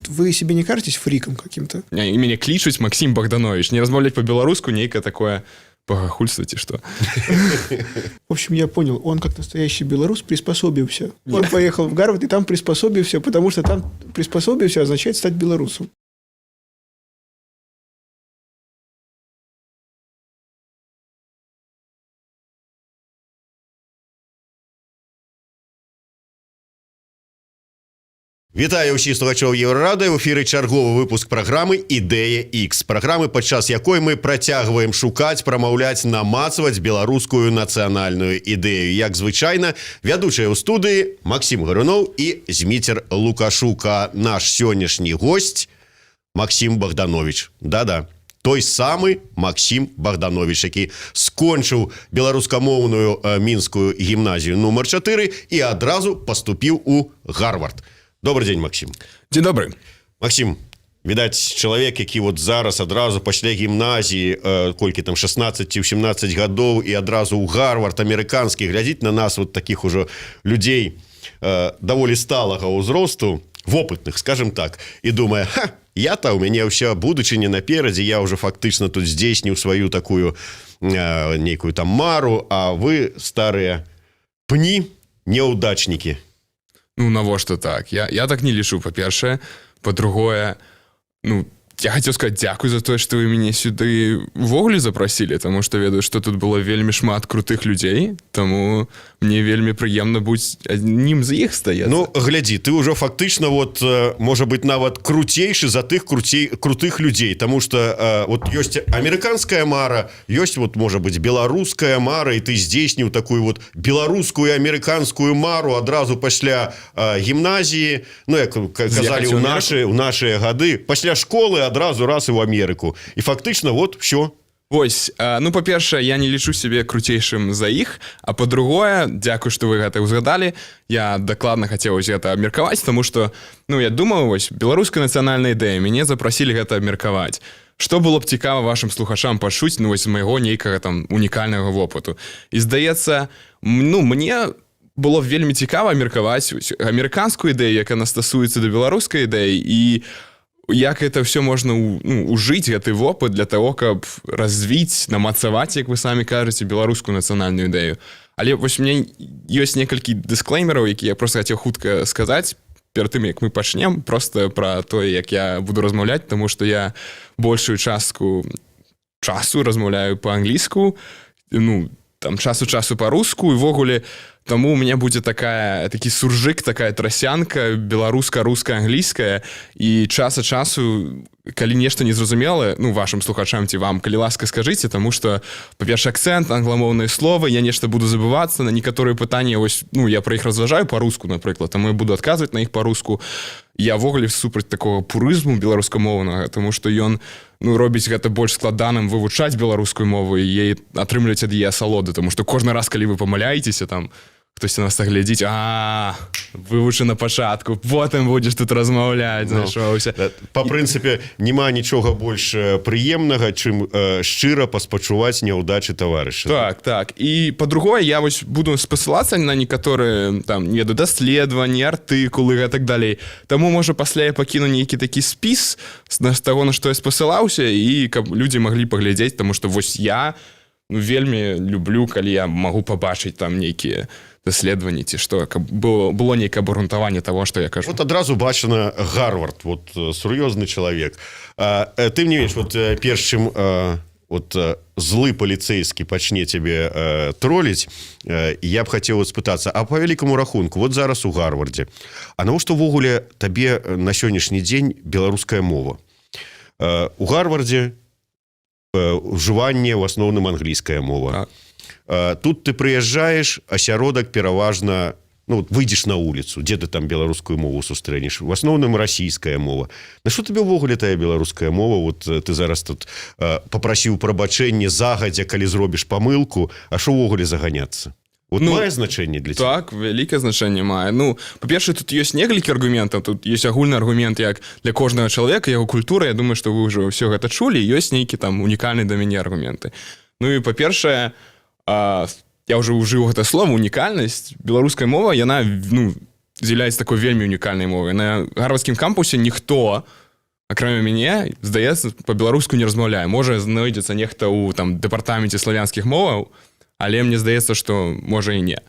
Вы себе не кажетесь фриком каким-то? Мяне клічуць Максим Богданович. Не размаўляць по-беларуску нейкае такое богохульство ці что. В общем, я понял, он как настоящий белорус приспособился. Он поехал в Гарвард и там приспособился, потому что там приспособился означает стать белорусом. Вітаю ўсіх слухачоў Еўрарадыё. У эфіры чарговы выпуск праграмы «Ідэя X», праграмы, падчас якой мы працягваем шукаць, прамаўляць, намацваць беларускую нацыянальную ідэю. Як звычайна, вядучыя ў студыі Максім Гаруноў і Зміцер Лукашук. А наш сённяшні гость Максім Богданович. Да-да, той самы Максім Богданович, які скончыў беларускамоўную мінскую гімназію нумар 4 і адразу паступіў у Гарвард. Добрый день, Максим. Дзень добры. Максим, відаць, чалавек, які вот зараз адразу пасля гімназіі, колькі там, 16 ці 17 гадоў, і адразу ў Гарвард амерыканскі, глядзіць на нас, вот таких ужо людзей даволі сталага ўзросту, вопытных, скажем так, і думае: «Ха, я-то, у мяне ўся будучыня наперадзе, я уже фактычна тут здзейсніў сваю такую нейкую там мару, а вы, старыя пні, неудачники». Ну, навошта так? Я так не лічу, па-першае. Па-другое, ну, я хацеў сказаць дзякуй за тое, што вы мяне сюды увогуле запрасілі, таму што ведаю, што тут было вельмі шмат крутых людзей, таму мне вельмі прыемна быць аднім з іх, стаецца. Ну, глядзі, ты ўжо фактычна вот, можа быть, нават круцейшы за тых крутых людзей, тому что вот ёсць амерыканская мара, ёсць вот, можа быть, беларуская мара, і ты здзейсніў такую вот беларускую амерыканскую мару адразу пасля гімназіі, ну, як казалі З'ехаць у у наши гады, пасля школы адразу раз і ў Амерыку. І фактычна вот все. Вось, ну, па-першае, я не лічу сябе круцейшым за іх, а па-другое, дзякуй, што вы гэта ўзгадалі. Я дакладна хацеў вось гэта абмеркаваць, таму што, ну, я думаю, вось беларуская нацыянальная ідэя, мяне запрасілі гэта абмеркаваць. Што было б цікава вашым слухачам пачуць, ну, вось з майго нейкага там унікальнага вопыту? І здаецца, ну, мне было б вельмі цікава абмеркаваць вось амерыканскую ідэю, як яна стасуецца да беларускай ідэі, і як это все можна ну, ужыць гэты вопыт для того, каб развіць, намацаваць, як вы самі кажаце, беларускую нацыянальную ідэю. Але вось у меня ёсць некалькі дысклеймераў, які я просто хацеў хутка сказаць перад тым, як мы пачнем, просто про тое, як я буду размаўляць, тому что я большую частку часу размаўляю по-англійску, ну, там час у часу по-руску, і увогуле таму у меня будзе такая такі суржык, такая трасянка беларуска, руская, англійская, і час ад часу, калі нешта незразумелае, ну, вашим слухачам ці вам, калі ласка, скажыце, тому что, па-перша, акцэнт, англамоўныя словы, я нешта буду забывацца на некаторыя пытанні, вось, ну, я про іх разважаю по-руску, напрыклад, таму я буду адказваць на іх по-руску. Я увогуле супраць такого пурызму беларускамоўнага, тому что ён, ну, робіць гэта больш складаным вывучаць беларускую мову і ей атрымліваць ад яе асалоды, тому что кожны раз, калі вы памыляецеся, там хтосьці нас так глядзіць: «А, вывучы на пачатку, потым будзеш тут размаўляць», Ну, знайшоўся. Да, па прынцыпе, няма нічога больш прыемнага, чым шчыра паспачуваць няўдачы таварыша. Так. І па-другое, я вось буду спасылацца на некаторыя там, не ведаю, даследаванні, артыкулы і так далей. Таму, можа, пасля я пакіну нейкі такі спіс з таго, на што я спасылаўся, і каб людзі маглі паглядзець, таму што вось я, ну, вельмі люблю, калі я магу пабачыць там нейкія даследаванні ці што, каб было нейкае абгрунтаванне таго, што я кажу. Вот адразу бачна Гарвард, вот сур'ёзны чалавек. Тым не менш, вот перш чым вот злы паліцэйскі пачне цябе троліць, я б хацеў вот спытацца: а па вялікаму рахунку, вот зараз у Гарвардзе, а навошта ўвогуле табе на сённяшні дзень беларуская мова? У Гарвардзе ўжыванне ў асноўным англійская мова. Так. Тут ты прыязджаеш, асяродак пераважна, ну, вот выйдзеш на вуліцу, дзе ты там беларускую мову сустрэнеш? В асноўным расійская мова. На што табе ўвогуле тая беларуская мова? Вот ты зараз тут папрасіў прабачэнне загадзя, калі зробіш памылку, а що ўвогуле заганяцца? Вот Ну, мае значэнне для цябе? Так, вялікае значэнне мае. Ну, па-першае, тут ёсць некалькі аргументаў. Тут ёсць агульны аргумент, як для кожнага чалавека яго культура. Я думаю, што вы ўжо ўсё гэта чулі. Ёсць нейкі там унікальны да мяне аргументы. Ну і па-першае, я ўжо ўжыў гэта слова унікальнасць. Беларуская мова, яна, ну, з'яўляецца такой вельмі унікальнай мовай. На гарвардскім кампусе ніхто, акрамя мяне, здаецца, по-беларуску не размаўляе. Можа, знойдзецца нехта ў там дэпартаменце славянскіх моваў, але мне здаецца, што можа і не.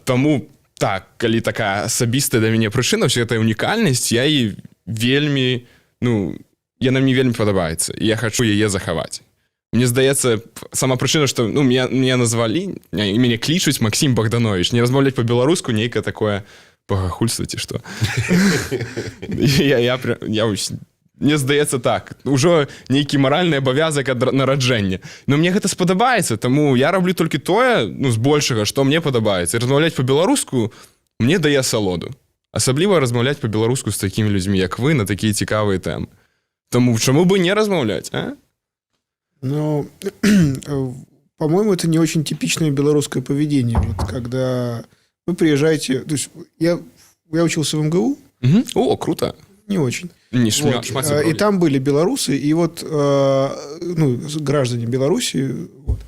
Таму так, калі такая асабістая да мяне прычына, вся гэтая унікальнасць, я і вельмі, ну, яна мне вельмі падабаецца, і я хачу яе захаваць. Мне здаецца, сама прычына, што, ну, меня назвалі, мяне клічуць Максім Багдановіч, не размаўляць по-беларуску — нейкае такое багахульства ці што. Я вось, мне здаецца, так ужо нейкі маральны абавязак ад нараджэння. Но мне гэта спадабаецца, таму я раблю толькі тое, ну, збольшага, што мне падабаецца. І размаўляць по-беларуску мне дае асалоду, асабліва размаўляць по-беларуску з такімі людзьмі, як вы, на такія цікавыя тэмы. Таму чаму бы не размаўляць, а? Но, по-моему, это не очень типичное белорусское поведение. Вот когда вы приезжаете. То есть я учился в МГУ. Мгм. О, круто. Не очень. Не шмат, Вот. шмат И сяброў. там были белорусы, и вот, ну, граждане Беларуси, вот.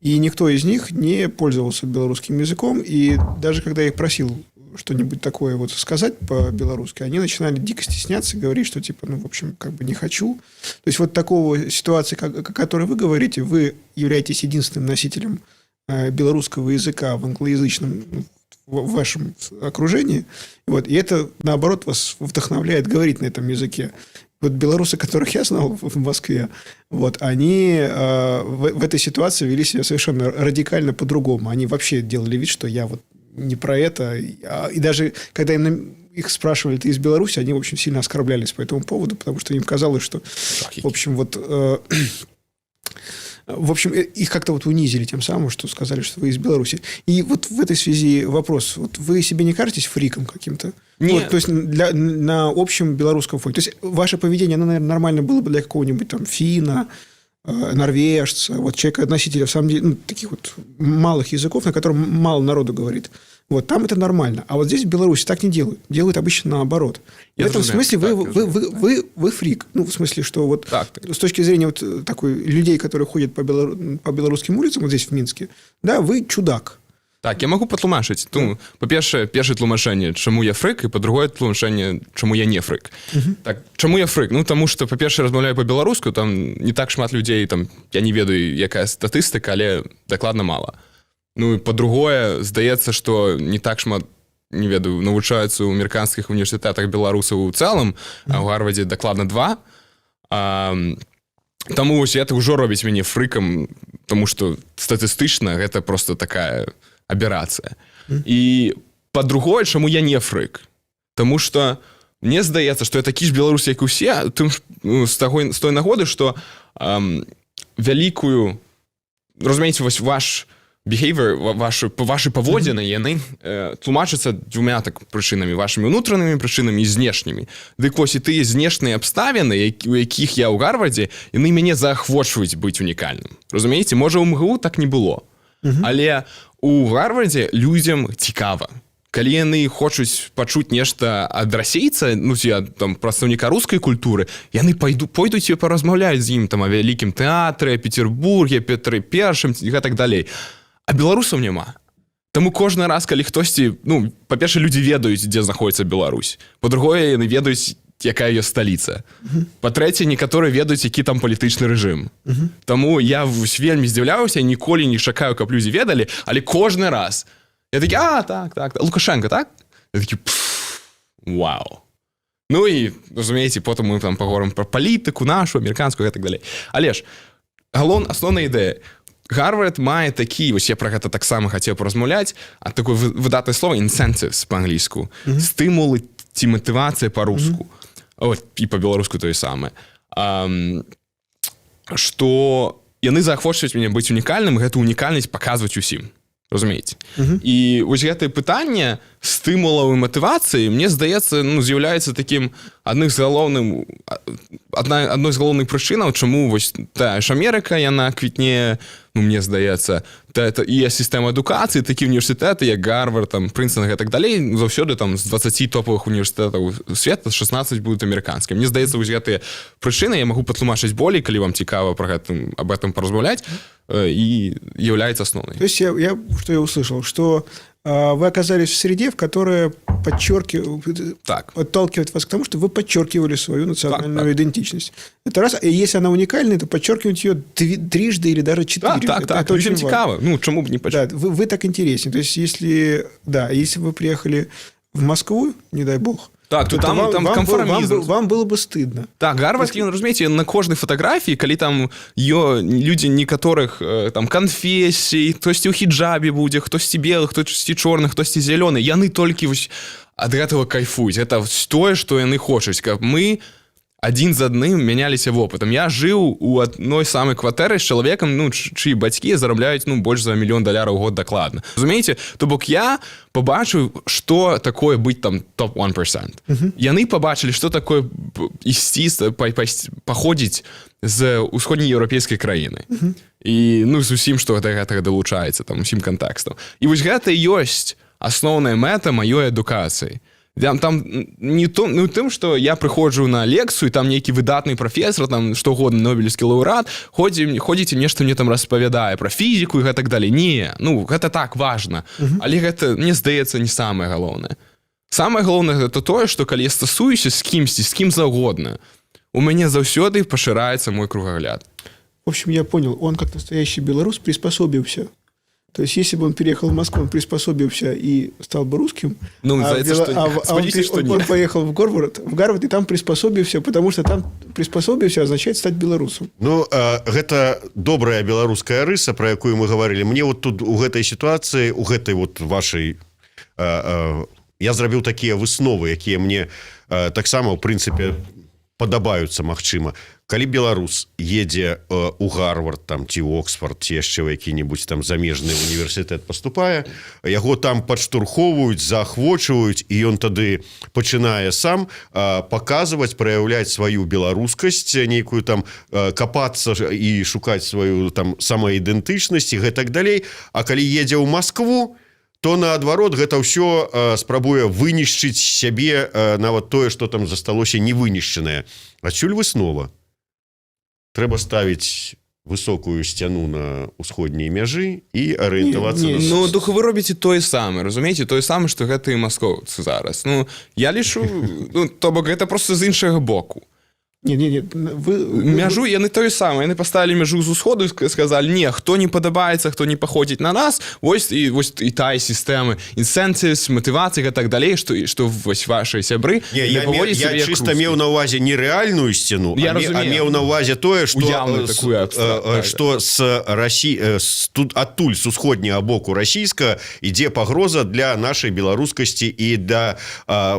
И никто из них не пользовался белорусским языком, и даже когда я их просил что-нибудь такое вот сказать по-белорусски, они начинали дико стесняться, говорить, что типа, ну, в общем, как бы не хочу. То есть вот такого ситуации, о которой вы говорите, вы являетесь единственным носителем белорусского языка в англоязычном, ну, в вашем окружении, вот, и это, наоборот, вас вдохновляет говорить на этом языке. Вот белорусы, которых я знал в Москве, вот, они в этой ситуации вели себя совершенно радикально по-другому. Они вообще делали вид, что я вот не про это. И даже когда их спрашивали: «Ты из Беларуси?», они, в общем, сильно оскорблялись по этому поводу, потому что им казалось, что, в общем, вот... в общем, их как-то вот унизили тем самым, что сказали, что вы из Беларуси. И вот в этой связи вопрос. Вот вы себе не кажетесь фриком каким-то? Нет. Вот, то есть на общем белорусском фоне. То есть ваше поведение, оно, наверное, нормально было бы для какого-нибудь там финна, норвежца, вот человека, носителя, в самом деле, ну, таких вот малых языков, на котором мало народу говорит. Вот там это нормально. А вот здесь, в Беларуси, так не делают. Делают обычно наоборот. Я В этом разумею. смысле вы, Так, вы, я вы, вы фрик. Ну, в смысле, что вот Так. с точки зрения вот такой людей, которые ходят по белорусским улицам, вот здесь, в Минске, да, вы чудак. Так, я магу патлумачыць. Ну, па-першае, першае тлумачэнне, чаму я фрык, і па-другое тлумачэнне, чаму я не фрык. Так, чаму я фрык? Ну, таму што, па-першае, размаўляю па-беларуску, там не так шмат людзей, там, я не ведаю, якая статыстыка, але дакладна мала. Ну, і па-другое, здаецца, што не так шмат, не ведаю, навучаюцца ў амерыканскіх універсітэтах беларусаў у цэлым, а ў Гарвардзе дакладна два. Таму вось это ўжо робіць мяне фрыкам, таму што статыстычна гэта просто такая аберацыя. І па-другое, чаму я не фрык? Таму што мне здаецца, што я такі ж беларус, як і ўсе, тым ж, ну, з той нагоды, што вялікую, разумееце, вось ваш behavior, вашы паводзіны, яны тлумачацца дзвюмя так прычынамі: вашымі унутранымі прычынамі і знешнімі. Дык вось, і тыя знешнія абставіны, у якіх я ў Гарвардзе, яны мяне заахвочваюць быць унікальным, разумееце? Можа, у МГУ так не было, але у Гарвардзе людзям цікава. Калі яны хочуць пачуць нешта ад расейца, ну, ці ад там прадстаўніка рускай культуры, яны пойдуць і паразмаўляюць з ім там о вялікім тэатры, Петербурге, Петры Першым і гэтак далей. А беларусаў няма. Таму кожны раз, калі хтосьці, ну, па-першае, людзі ведаюць, дзе знаходіцца Беларусь, па-другое, яны ведаюць, якая ее сталіца, па-трэцяе, некаторыя ведаюць, які там палітычны рэжым. Таму я вось вельмі здзіўляўся, ніколі не чакаю, каб людзі ведалі, але кожны раз я такі: «А, так, Лукашенко, так?» Я такі: «Пф, вау». Ну і, разумееце, потым мы там паговорым про палітыку нашу, амерыканскую і так далей. Але ж асноўная ідэя: Гарвард мае такі, вось я про гэта таксама хацеў паразмаўляць, а такое выдатнае слово incentives по-англійску, стымулы ці матывацыя по-руску, от, і по-беларуску тое самае, что яны заахвочваюць мяне быць унікальным, гэту унікальнасць паказваць усім, разумееце? І вось гэтае пытанне стымулаў і матывацыі, мне здаецца, ну, з'яўляецца такім адных з галоўным адна адной з галоўных прычынаў, чаму вось тая ж Амерыка, яна квітнее. Ну, мне здаецца, та это і сістэма адукацыі, такі універсітэты, як Гарвард, там, Прынстон і так далей, ну, заўсёды там з 20 топавых універсітэтаў света 16 будуць амерыканскія. Мне здаецца, вось гэтыя прычыны, я магу патлумачыць болей, калі вам цікава про гэтым об этом паразмаўляць, і является асноўнай. То есть я, что я услышал, что Вы оказались в среде, в которая подчеркивает, подталкивает вас к тому, что вы подчеркивали свою национальную идентичность. Это раз. И если она уникальная, то подчеркивать ее трижды или даже четырежды. Это Людям очень важно. Цікава. Ну, чаму б не пач... Да, вы так интереснее. То есть, если, да, если вы приехали в Москву, не дай бог, Так, то там, там канфармізм. Вам было бы стыдно. Так, гарвардскі, ну, разумееце, на кожнай фатаграфіі, калі там ё людзі некаторых там канфесій, хтосьці ў хіджабе будзе, хтосьці белы, хтосьці чорны, хтосьці зялёны, яны толькі вось ад гэтага кайфуюць. Это вось тое, што яны хочуць, каб мы адзін з адным мяняліся вопытам. Я жыў у адной самай кватэры з чалавекам, ну, чыі бацькі зарабляюць, ну, больш за мільён даляраў у год дакладна. Разумееце, то бок я пабачыў, што такое быць там топ 1%. Яны пабачылі, што такое ісці паходзіць з усходнееўрапейскай краіны. І, ну, з усім, што да гэтага далучаецца, там усім кантэкстам. І вось гэта і ёсць асноўная мэта маёй адукацыі. Там не то, ну, тым, што я прыходжу на лекцыю, там нейкі выдатны прафесор, там штогодны нобелевскі лаўрэат, ходзіць і нешта мне там распавядае пра фізіку і гэтак далей. Не, ну, гэта так важна. Але гэта, мне здаецца, не самае галоўнае. Самае галоўнае — гэта тое, што калі я стасуюся з кімсьці, з кім заўгодна, у мяне заўсёды пашыраецца мой кругагляд. В общем, я понял, он, как настоящий белорус, приспособился. То есть, если бы он переехал в Москву, он приспособился и стал бы русским. Ну, здаецца, што а он, спадзяюся, што не. он поехал в Гарвард и там приспособился, потому что там приспособился означает стать белорусом. Ну, гэта добрая беларуская рыса, про якую мы гаварылі. Мне вот тут у гэтай сітуацыі, у гэтай вот вашай, я зрабіў такія высновы, якія мне таксама, ў прынцыпе, падабаюцца. Магчыма, калі беларус едзе у Гарвард там ці ў Оксфорд, ці яшчэ ў які-небудзь там замежны універсітэт паступае, яго там падштурхоўваюць, заахвочваюць, і ён тады пачынае сам паказваць, праяўляць сваю беларускасць нейкую там, капацца і шукаць сваю там самаідэнтычнасць і гэтак далей. А калі едзе ў Москву, то наадварот, гэта ўсё спрабуе вынішчыць сябе, нават тое, что там засталося не вынішчанае. Адсюль выснова: трэба ставіць высокую сцяну на ўсходняй мяжы і арыентавацца Не, не, на Ну, дух, вы робіце тое самае, разумееце, тое самае, што гэтыя маскоўцы зараз. Ну, я лічу, ну, то бок гэта просто з іншага боку. Не, не, не, вы Мяжу яны тое самае, яны паставілі мяжу з усходу і сказалі: не, хто не падабаецца, хто не паходзіць на нас, вось і вось і тая сістэмы incentives, матывацыі і так далей, што вось ваши сябры Не, я, паводзяць я сябе як чыста русскія. меў на увазе не рэальную сцену, Я а разумею. меў на увазе тое, что Уяўную такую так. что с России, тут, адтуль, с усходняга боку расійска ідзе пагроза для нашай беларускасці і да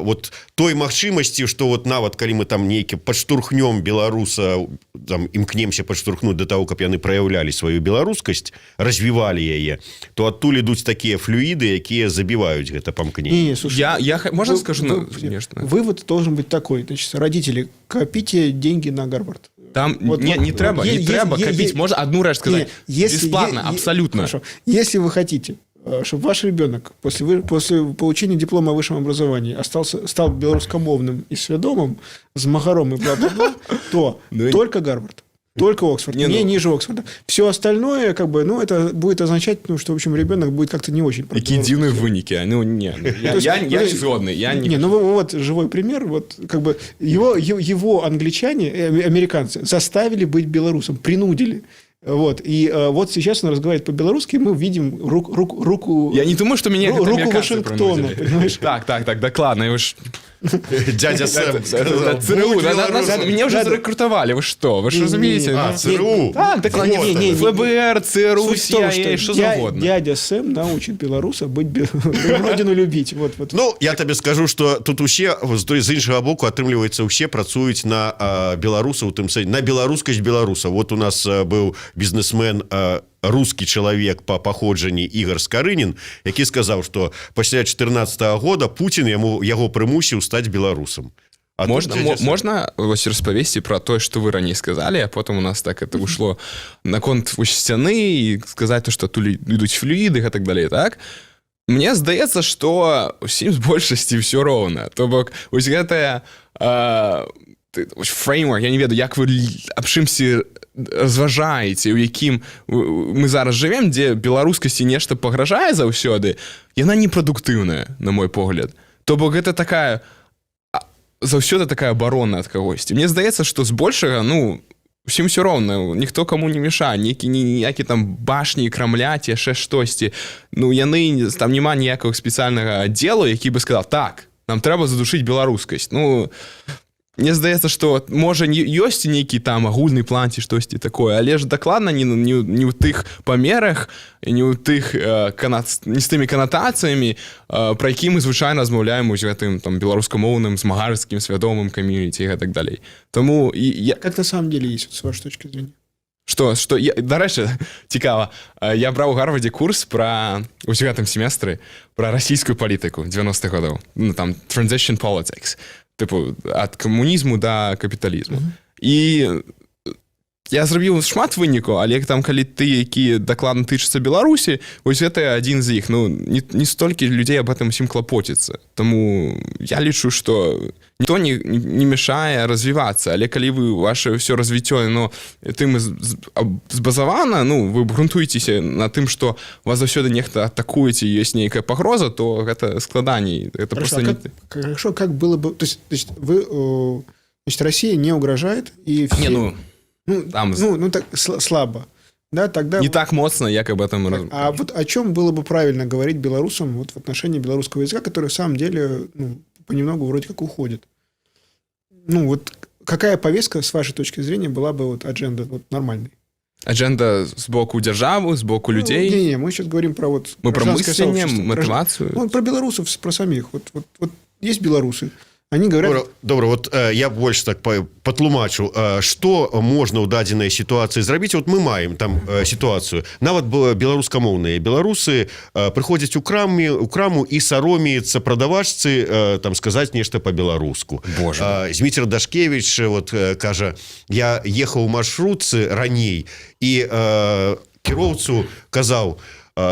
вот той магчымасці, что вот нават калі мы там нейкі падштурхнём беларуса, там імкнемся падштурхнуць до того, каб яны праяўлялі сваю беларускасць, развівалі яе, то адтуль ідуць такія флюіды, якія забіваюць гэта памкненне. Не, не, слушай, Я можно скажу, ну, конечно. Вывод должен быть такой. Значит, родители, копите деньги на Гарвард. Там Вот, не, вот, не трэба, не трэба копить. Можно одну рэч сказать? Не, если, Бесплатно, абсолютно. Хорошо. Если вы хотите, чтобы ваш ребенок после получения диплома о высшем образовании стал белорусскомовным и свядомым, змагаром и бла-бла-бла, то Ну только Гарвард. Только Оксфорд, Не, не ну- ниже Оксфорда. Все остальное, как бы, ну, это будет означать, ну, что, в общем, ребенок будет как-то не очень. Якія дзіўныя вынікі. Ну, не, ну, То есть, я ну, не то есть- згодны. Я не Не, ну вот живой пример, вот как бы его англичане, американцы заставили быть белорусом, принудили. Вот. И вот сейчас он разговаривает по-белорусски, и мы видим руку Я не думаю, что меня гэта руку американцы Вашингтона, прынудзілі. понимаешь? Так, дакладна. Вы ж Дядя Сэм сказал: ЦРУ, «Будь да, белорусом». меня уже Да, да. зарекрутовали. Вы что? Вы же Не, не, разумееце? не. А, Ну, ЦРУ. Так, дакладна. Вот Не, не, не. ФБР, ЦРУ, Суть в том, CIA, что заўгодна. Дядя Сэм научит белоруса быть родину любить. Вот, вот. Ну, я табе скажу, что тут усе з той, з іншага боку, атрымліваецца, усе працуюць на беларусаў, у тым сэнсе, на беларускасць беларуса. Вот у нас быў бізнесмен, рускі чалавек по паходжанні, Ігор Скарынін, які сказаў, что пасля 14 -го года Путін яму яго прымусіў стаць беларусам. А тут Можна, дядя Сэм- можна вось распавесці про тое, што вы раней сказалі, а потым у нас так это ушло наконт вось сцяны, і сказаць то, што адтуль ідуць флюіды і так далей, так? Мне здаецца, што усім з большасці ўсё роўна. То бок вось гэтая Framework, я не ведаю, як вы аб чымсьці разважаеце, у якім мы зараз жывем, дзе беларускасці нешта пагражае заўсёды, яна непрадуктыўная, на мой погляд. То бок гэта такая заўсёды такая абарона ад кагосьці. Мне здаецца, што збольшага, ну, усім все роўна, ніхто каму не мешае, нейкі ніякі там башні Крамля ці яшчэ штосьці. Ну, яны там, няма ніякага спецыяльнага аддзелу, які бы сказал: «Так, нам трэба задушыць беларускасць». Ну, мне здаецца, что можа, не ёсць нейкі там агульны план ці штосьці такое, але ж дакладна не ў тых памерах, не ў тых не з тымі канатацыямі, пра які мы звычайна размаўляем у гэтым там беларускамоўным змагарскім свядомым кам'юніці і гэтак далей. Таму і я Как на самом деле есть, вот, с вашей точки зрения? Что я, дарэчы, цікава, я браў у Гарвардзе курс пра у гэтым семестры пра расійскую палітыку 90-х гадоў, ну, там transition politics, тыпу ад камунізму да капіталізму. І я зрабіў шмат вынікаў, але там, калі ты, які дакладна тычыцца Беларусі, вось гэта адзін з іх: ну, не столькі людзей об этом усім клапоціцца. Таму я лічу, что ніхто не мешае развівацца, але калі вы, ваше все развіццё, но тым збазавана, ну, вы грунтуецеся на тым, что вас заўсёды нехта атакуеце, ёсць нейкая пагроза, то гэта складаней, это Хорошо, просто а не как, хорошо, как было бы. То есть вы, значит, Россия не угрожает, и все Не, ну ну, там ну, так слабо. Да, тогда не так моцна, як об этом А вот о чем было бы правильно говорить белорусам вот в отношении белорусского языка, который в самом деле, ну, понемногу вроде как уходит? Ну, вот какая повестка, с вашей точки зрения, была бы вот agenda вот нормальной? Agenda з боку дзяржавы, з боку людзей? Ну, не-не, мы сейчас говорим про вот Мы про гражданское мысленне, сообщество. мотивацию. Ну, про белорусов, про самих. Вот есть белорусы, они говорят. Добра, вот я больш так патлумачу, что можна ў дадзенай сітуацыі зрабіць. Вот мы маем там сітуацыю, нават было беларускамоўныя беларусы прыходзяць у краму і саромеецца прадавачцы там сказаць нешта по-беларуску. Боже. Зміцер Дашкевич вот кажа: «Я ехаў у маршрутцы раней і кіроўцу казаў,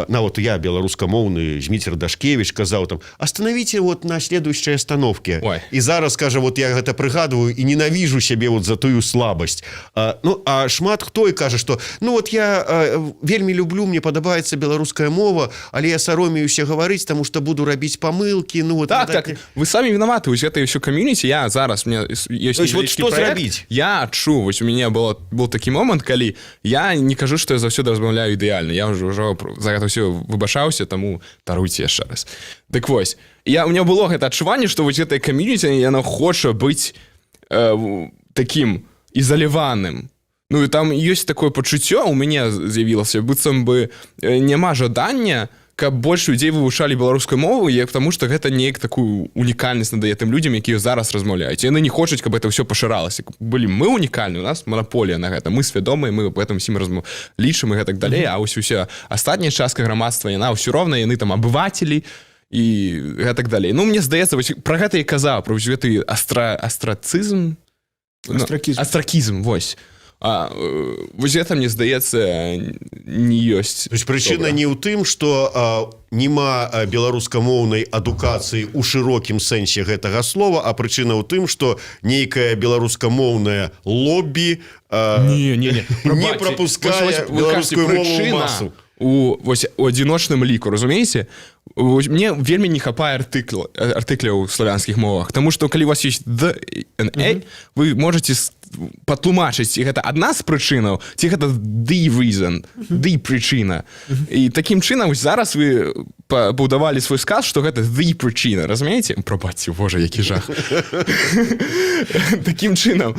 нават я, беларускамоўны Зміцер Дашкевич, казаў там: "Остановите вот на следующей остановке". Ой. І зараз, кажа, вот я гэта прыгадываю і ненавижу сябе вот за тую слабасць». Ну, а шмат хто і кажа, что ну вот я вельмі люблю, мне падабаецца беларуская мова, але я саромеюся гаварыць, таму что буду рабіць памылки, ну вот. Так, так, вы самі вінаваты. Вось гэта ўсё кам'юніці. Я зараз, мне ёсць То есть вот невялічкі што праект. зрабіць? Я адчуў, вось у мяне было был такі момант, калі, я не кажу, што я заўсёды размаўляю ідэальна, я ўжо за гэта ўсё выбачаўся, таму даруйце яшчэ раз. Дык вось, я у меня было гэта адчуванне, што вось гэтая кам'юніці, яна хоча быць таким ізаляваным. Ну і там ёсць такое пачуццё, у мяне з'явілася, быццам бы няма жадання, каб больш людзей вывучалі беларускую мову, як таму што гэта неяк такую унікальнасць надае тым людзям, якія зараз размаўляюць. Яны не хочуць, каб это ўсё пашыралася. Былі мы унікальны, у нас манаполія на гэта, мы свядомыя, мы об этом усім лічым і гэтак далей, а вось уся астатняя частка грамадства, яна ўсё роўна, яны там абывацелі і гэтак далей. Ну, мне здаецца, вось пра гэта і казаў, пра вось гэты астрацызм. Ну, Астракізм. Астракізм, вось. Вось гэта, мне здаецца, не ёсць То есть прычына добра. не ў тым, что няма беларускамоўнай адукацыі ў шырокім сэнсе гэтага слова, а прычына ў тым, что нейкая беларускамоўная лобі Не. не прапускае беларускую мову ў масу. У вось у адзіночным ліку, разумееце? Вось мне вельмі не хапае артыкляў у славянскіх мовах. Таму што калі у вас есть the and a, вы можете патлумачыць, ці гэта адна з прычынаў, ці гэта the reason, the прычына. І такім чынам вось зараз вы пабудавалі свой сказ, што гэта the прычына, разумееце? Прабачце, боже, які жах. Такім чынам,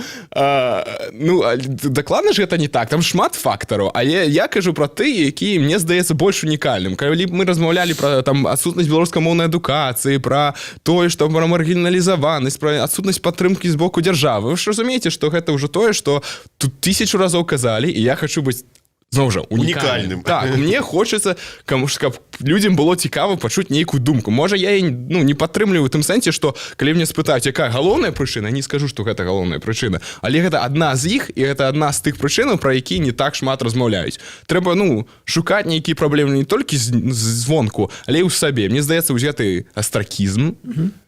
ну, дакладна ж гэта не так, там шмат фактараў, але я кажу пра ты, які мне здаецца больш унікальным. Калі б мы размаўлялі пра там адсутнасць беларускамоўнай адукацыі, пра тое, што пра маргіналізаванасць, пра адсутнасць падтрымкі з боку дзяржавы, вы ж разумееце, што гэта ўжо тое, што тут тысячу разоў казалі, і я хочу быць зноў жа Унікальным. унікальным. Так, мне хочацца каму ж, каб людзям было цікава пачуць нейкую думку. Можа, я і, ну, не падтрымліваю у тым сэнсе, што калі мне спытаюць, якая галоўная прычына, не скажу, што гэта галоўная прычына, але гэта адна з іх, і гэта адна з тых прычынаў, пра які не так шмат размаўляюць. Трэба, ну, шукаць нейкія праблемы не толькі звонку, але і ў сабе. Мне здаецца, вось гэты астракізм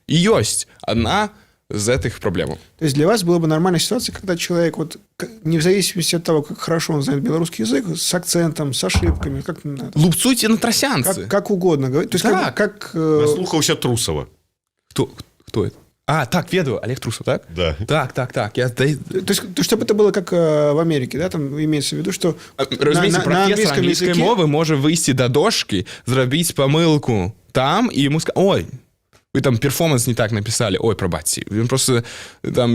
і ёсць адна з гэтых праблемаў. То есть для вас была бы нормальная ситуация, когда человек, вот, не в зависимости от того, как хорошо он знает белорусский язык, с акцентом, с ошибками, как, Лупцуйце на трасянцы. как угодно говорит. То есть как Наслухаўся Трусова. Кто это? А, так, ведаю, Олег Трусов, так? Да. Так. Я, да, То есть, то, чтобы это было как в Америке, да, там имеется в виду, что Разумееце, на прафесар английском англійскай языке мовы можа выйсці да дошкі, зрабіць памылку там і ему ска: «Ой, вы там перформанс не так написали, ой, прабачце». Ён просто там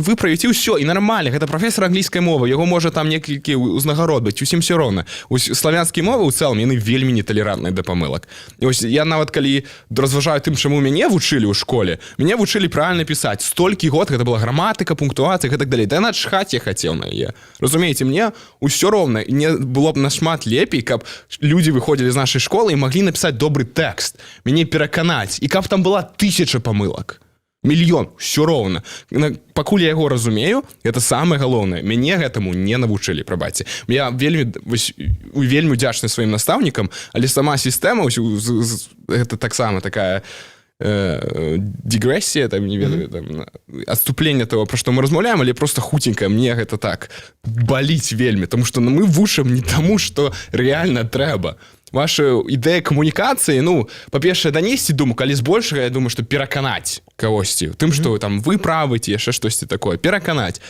выправіць, і ўсё, і нармальна. Гэта прафесор англійскай мовы, яго можа там некалькі ўзнагарод быць, усім все роўна. Ось славянскія мовы ў цэлым, яны вельмі неталерантныя да памылак. І ось я нават калі разважаю тым, чаму мяне вучылі ў школе, мяне вучылі правильно пісаць столькі год, гэта была граматыка, пунктуацыя, гэтак далей. Да начхаць я хацеў на яе, разумееце, мне ўсё роўна. Не было б нашмат лепей, каб людзі выходзілі з нашай школы і маглі напісаць добры тэкст, мяне пераканаць, і каб там была тысяча памылак, мільён, все роўна. Пакуль я яго разумею, это самое галоўнае. Мяне гэтаму не навучылі, прабачце. Я вельмі вось, вельмі удзячны сваім настаўнікам, але сама сістэма ось, гэта таксама такая дигрессия там, не ведаю, там, отступление того, про что мы размаўляем, але просто хуценька, мне гэта так баліць вельмі, тому что, ну, мы вучым не таму, что реально трэба. Ваша ідэя камунікацыі, ну, па-першае, данесці думку, але збольшага, я думаю, что пераканаць кагосьці тым, что там вы правы ці яшчэ штосьці такое, пераканаць.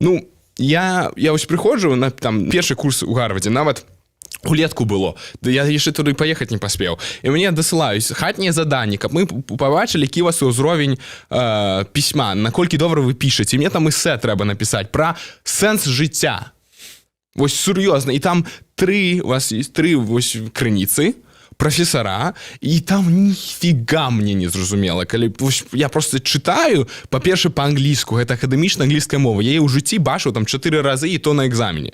Ну, я вось прыходжу на там першы курс у Гарвардзе, нават улетку было, да, я яшчэ туды паехаць не паспеў, і мне дасылаюць хатнія заданні, каб мы пабачылі, які у вас ўзровень пісьма, наколькі добра вы пішаце. Мне там эсэ трэба напісаць пра сэнс жыцця. Вось сур'ёзна. І там тры у вас есть тры вось крыніцы, прафесара, і там ніфіга мне не зразумела. Калі вось, я просто чытаю, па-перша, па-англійску, гэта акадэмічна англійская мова, я яе ў жыцці бачыў там чатыры разы, і то на экзамене.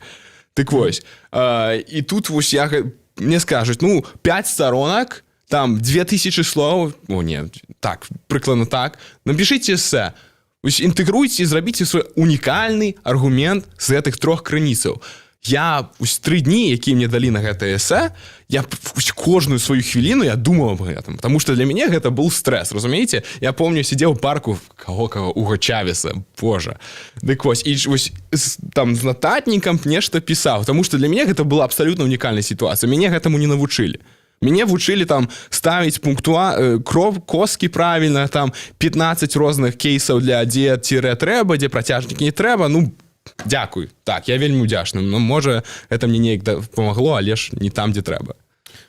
Дык вось, і тут вось я мне скажуць, ну, 5 старонак там, 2000 слоў, о не, так, прыкладна так, напишите эссе. Вось, інтэгруйце, зрабіце свой унікальны аргумент з гэтых трох крыніцаў. Я вось 3 дні, якія мне далі на гэта эсэ, я вось кожную сваю хвіліну я думаў об гэтым, потому что для мяне гэта был стресс, разумееце? Я помню, сидел у парку, кого Уго Чавеса, боже. Дык вось, і вось там з нататнікам нешта пісаў, потому что для мяне гэта была абсолютно унікальная сітуацыя. Мяне гэтаму не навучылі. Мяне вучылі там ставіць пунктуа кроп коскі правильно, там 15 розных кейсаў для дзе тире трэба, дзе працяжнік не трэба. Ну, дзякуй, так, я вельмі удзячны, но можа, это мне неяк дапамагло, але ж не там, дзе трэба.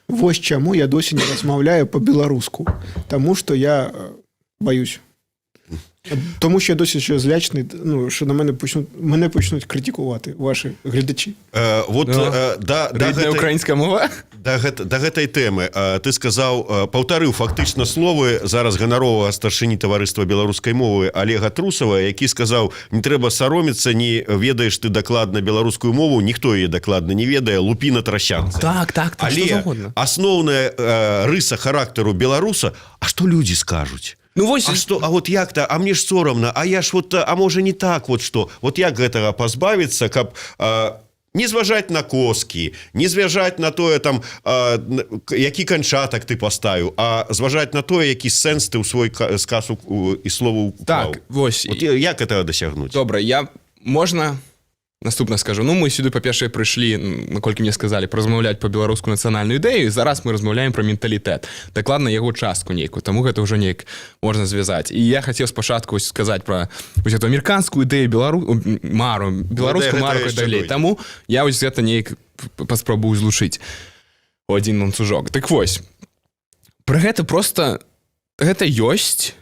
Вось чаму я досі не размаўляю по-беларуску. Таму што я баюсь. Тому що я досі ще злячний, ну, що на мене почнуть, мене почнуть критикувати ваші глядачі. Вот Ну, да, Рідная украінская мова. Да гэтай тэмы. Ты сказаў, паўтарыў фактычна словы зараз ганаровага старшыні Таварыства беларускай мовы Олега Трусова, які сказаў: «Не трэба саромецца, не ведаеш ты дакладна беларускую мову, ніхто яе дакладна не ведае, лупі на трасянцы». Так, Але што заўгодна. асноўная рыса характару беларуса: «А што людзі скажуць?» Ну вось. А что, а вот як-то, а мне ж сорамна, а я ж вот, а можа, не так, вот что, вот як гэтага пазбавіцца, каб не зважаць на коскі, не зважаць на тое там, які канчатак ты паставіў, а зважаць на тое, які сэнс ты ў свой сказ і слову уклаў? Так, вось. Вот як этого дасягнуць? Добра, я можна наступна скажу. Ну, мы сюды, па-першае, прыйшлі, наколькі мне сказалі, паразмаўляць па беларускую нацыянальную ідэю, і зараз мы размаўляем пра менталітэт, дакладна яго частку нейкую, таму гэта ўжо неяк можна звязаць. І я хацеў спачатку вось сказаць пра вось эту амерыканскую ідэю, белару мару, беларускую Ну, да, мару гэта і яшчэ далей. дойдзе. Таму я вось гэта неяк паспрабую злучыць у адзін ланцужок. Так вось, пра гэта просто, гэта ёсць.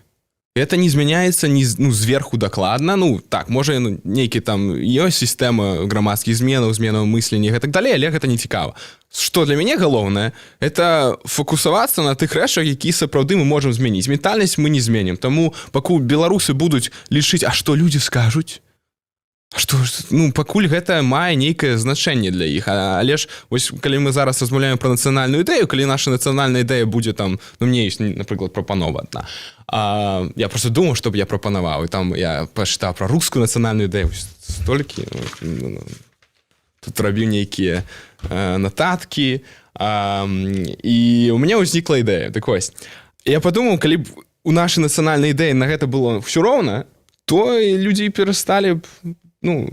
Это не змяняецца не ну, зверху дакладна. Ну так, можа, ну, нейкі там ёсць сістэма грамадскіх зменаў, зменаў мыслення і гэтак далей, але гэта не цікава. Что для мяне галоўнае, это фокусавацца на тых рэчах, які сапраўды мы можам змяніць. Ментальнасць мы не зменім. Таму пакуль беларусы будуць лічыць: «А што людзі скажуць?», а што ж, ну, пакуль гэта мае нейкае значэнне для іх. Але ж вось калі мы зараз размаўляем пра нацыянальную ідэю, калі наша нацыянальная ідэя будзе там, ну, мне есть, напрыклад, прапанова одна, я просто думаў, чтобы я прапанаваў, і там я пачытаў пра рускую нацыянальную ідэю столькі, ну, тут рабіў нейкія нататкі, і у меня ўзнікла ідэя. Так вось, я подумаў, калі б у нашай нацыянальнай ідэі на гэта было ўсё роўна. То людзі перасталі б, ну,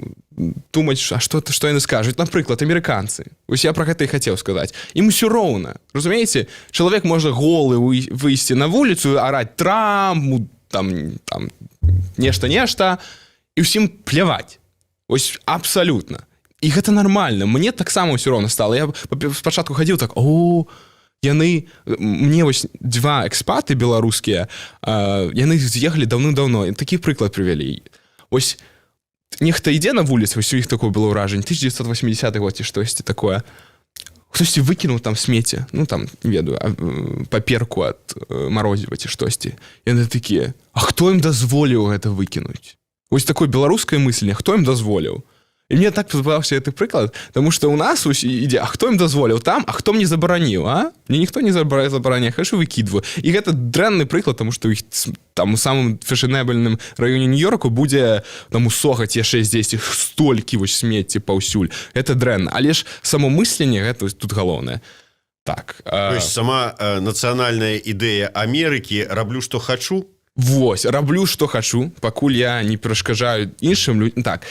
думаць, а что яны скажуць. Напрыклад, амерыканцы. Вось я про гэта і хацеў сказаць: ім усё роўна, разумееце? Чалавек можа голы выйсці на вуліцу, араць «Трамп», там нешта, нешта, і ўсім пляваць. Ось абсалютна. І гэта нормально. Мне таксама ўсё роўна стала. Я спачатку хадзіў так: «О, яны». Мне вось два экспаты беларускія, яны з'ехалі даўным-даўно, такі прыклад прывялі. Ось нехта ідзе на вуліцы, вось у іх такое было ўражанне, 1980 год ці штосьці такое, хтосьці выкінуў там смеце, ну, там, не ведаю, паперку ад марозіва ці штосьці. Яны такія: «А хто ім дазволіў гэта выкінуць?» Ось такое беларускае мысленне: «Хто ім дазволіў?» І мне так падабаўся гэты прыклад, тому что у нас ось ідзе: «А хто ім дазволіў?» Там: «А хто мне забараніў? А мне ніхто не забараняе, хачу — выкідваю». І гэта дрэнны прыклад, тому что іх там у самым фешэнебельным раёне Нью-Йорку будзе там у Сога ці яшчэ здесь столькі вось смецці паўсюль. Это дрэнна, але ж само мысленне гэта вось тут галоўнае. Так. То есть сама нацыянальная ідэя Амерыкі: «Раблю, што хачу». Вось, раблю, што хачу, пакуль я не перашкаджаю іншым людям. Так,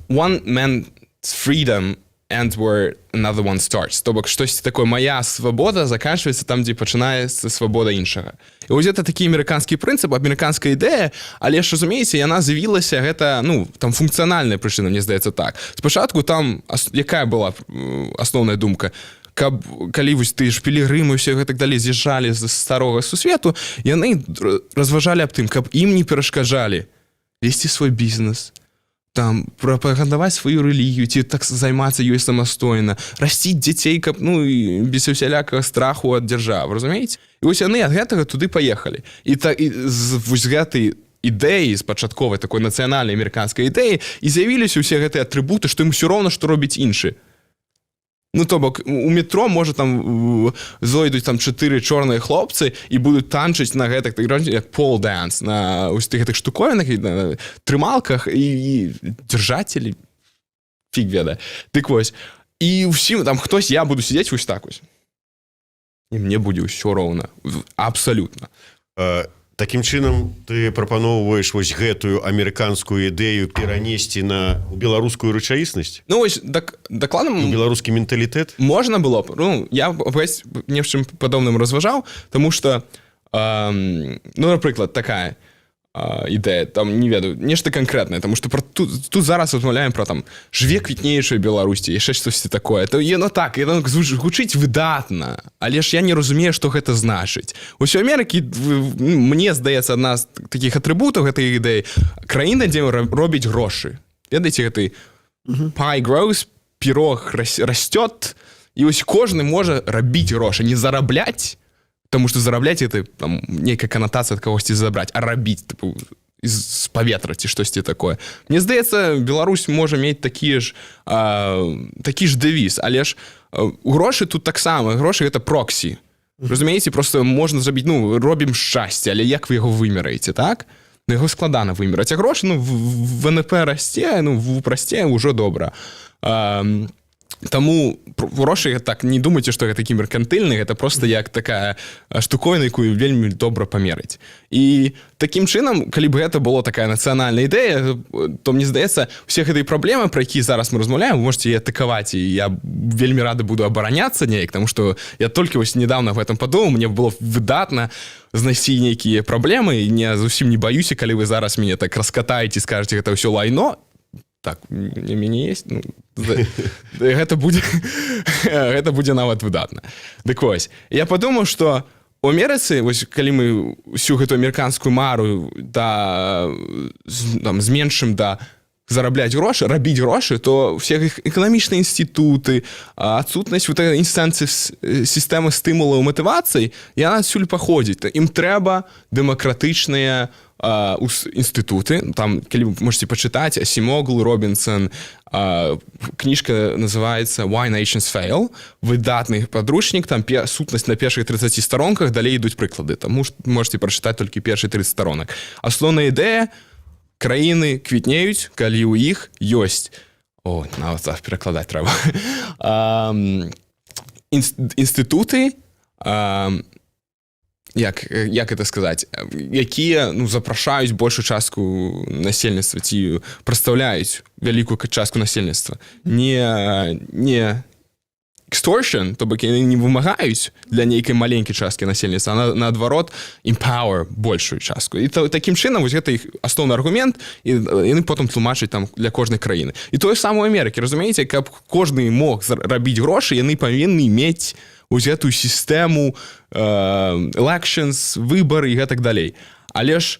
one man's freedom ends where another one starts. То бок штосьці такое: моя свабода заканчивается там, дзе пачынаецца свабода іншага. І вось это такі амерыканскі прынцып, амерыканская ідэя. Але ж, разумееце, яна з'явілася, гэта, ну, там функцыянальная прычына, мне здаецца так. Спачатку там якая была асноўная думка? Каб калі вось ты ж пілігрымы, все гэтак далей, з'язджалі з старога сусвету, яны разважалі аб тым, каб ім не перашкаджалі весці свой бізнес, там прапагандаваць сваю рэлігію ці так займацца ёй самастойна, расціць дзяцей, каб, ну, і без усялякага страху ад дзяржавы, разумееце? І вось яны ад гэтага туды паехалі. І так, і з вось гэтай ідэі, з пачатковай такой нацыянальнай амерыканскай ідэі і з'явіліся ўсе гэтыя атрыбуты, што ім усё роўна, што робіць іншы. Ну, то бок у метро можа там зойдуць там чатыры чорныя хлопцы і будуць танчыць на гэтак, так, як pole dance, на ось тых гэтых штуковінах і на трымалках і держатели, фиг ведае. Дык вось, і ўсім там хтось, я буду сидеть вось так вось, і мне будзе ўсё роўна абсалютна. Такім чынам, ты прапаноўваеш вось гэтую амерыканскую ідэю перанесці на беларускую рэчаіснасць? Ну вось так, дакладна. Беларускі менталітэт. Можна было б. Ну, я вось не в чым падобным разважаў, тому что ну, напрыклад, такая ідэя там, не ведаю, нешта канкрэтнае, тому что про тут зараз размаўляем про там «Жыве квітнеючая Беларусі», яшчэ штосьці такое, то яно так, яно гучыць выдатна, але ж я не разумею, што гэта значыць. Ось у Амерыкі, ну, мне здаецца, адна з такіх атрыбутаў гэтай ідэі: краіна, дзе робіць грошы. Ведаеце гэты «pie grows», пирог растет, і вось кожны можа рабіць грошы, не зарабляць. Потому что зарабляць — это там нейкая канатацыя ад кагосьці забраць, а рабіць, тыпу, з паветра ці штосьці такое. Мне здаецца, Беларусь можа мець такі ж дэвіз, але ж грошы тут таксама, грошы — гэта проксі. Разумееце, просто можна зрабіць, ну, робім шчасце, але як вы яго вымераеце, так? Ну, яго складана вымераць, а грошы, ну, ВНП расце, ну, ВУП расце, ўжо добра. Таму грошы, так, не думайце, што гэта такі меркантыльны, гэта просто як такая штуковіна, якую вельмі добра памерыць. І такім чынам, калі б гэта было такая нацыянальная ідэя, то мне здаецца, усе гэтыя праблемы, пра якія зараз мы размаўляем, вы можете і атакаваць, і я вельмі рады буду абараняцца неяк, тому что я толькі вось недавно в этом падумаў, мне было выдатна знайсці нейкія праблемы, і не зусім не баюся, калі вы зараз мяне так раскатаеце, скажете: «Гэта ўсё лайно». Так, у мяне есть, ну, гэта будзе нават выдатна. Дык вось, я подумаў, что у Амерыцы вось, калі мы всю гэту амерыканскую мару да там зменшым да зарабляць грошы, рабіць грошы, то все іх эканамічныя інстытуты, адсутнасць вот этой інстанцыі, сістэмы стымулаў, матывацый, яна адсюль паходзіць. Ім трэба дэмакратычныя інстытуты. Там, калі вы можете пачытаць, Асемоглу, Робінсон, кніжка называется «Why Nations Fail», выдатны падручнік. Там сутнасць на першых 30 старонках, далей ідуць прыклады, таму можете прачытаць толькі першыя 30 старонак. Асноўная ідэя: краіны квітнеюць, калі ў іх ёсць, о, нават зараз перакладаць трэба, інстытуты, як это сказаць, якія, ну, запрашаюць большую частку насельніцтва ці прадстаўляюць вялікую частку насельніцтва, не extortion, то бок яны не вымагаюць для нейкай маленькай часткі насельніцтва, а наадварот empower большую частку. І такім чынам вось гэта іх асноўны аргумент, і яны потым тлумачаць там для кожнай краіны. І тое самае Амерыкі, разумееце, каб кожны мог рабіць грошы, яны павінны мець вось гэтую сістэму elections, выбары і гэтак далей. Але ж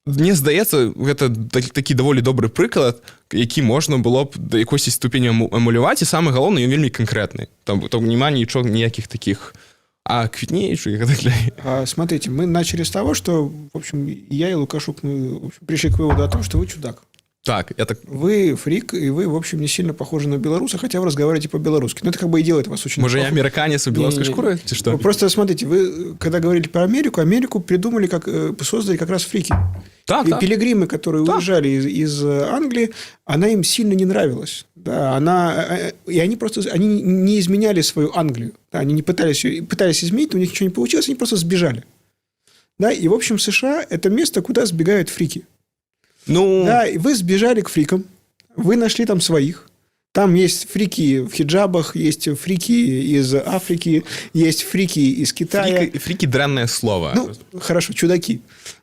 мне здаецца, гэта такі даволі добры прыклад, які можна было б да якойсьці ступені эмуляваць, і самы галоўны, ён вельмі канкрэтны, там няма нічога, ніякіх таких а квітнеючы і гэтак далей. Смотрите, мы начали с того, что, в общем, я и Лукашук, мы, в общем, пришли к выводу о том, что вы чудак. Так, я так. Вы фрик, и вы, в общем, не сильно похожи на белоруса, хотя вы разговариваете по-белорусски. Но это как бы и делает вас очень Можа, я амерыканец у беларускай Не-не-не. шкуры ці што? Просто смотрите, вы, когда говорили про Америку, Америку придумали, как создали как раз фрики. И пилигримы, которые уезжали из Англии, она им сильно не нравилась. Да, и они просто они не изменяли свою Англию. Да, они не пытались, пытались изменить, но у них ничего не получилось, они просто сбежали. Да, и, в общем, США – это место, куда сбегают фрики. Ну. Да, и вы сбежали к фрикам, вы нашли там своих. Там есть фрики в хиджабах, есть фрики из Африки, есть фрики из Китая. Фрики дрэннае слово. Ну, хорошо, чудаки.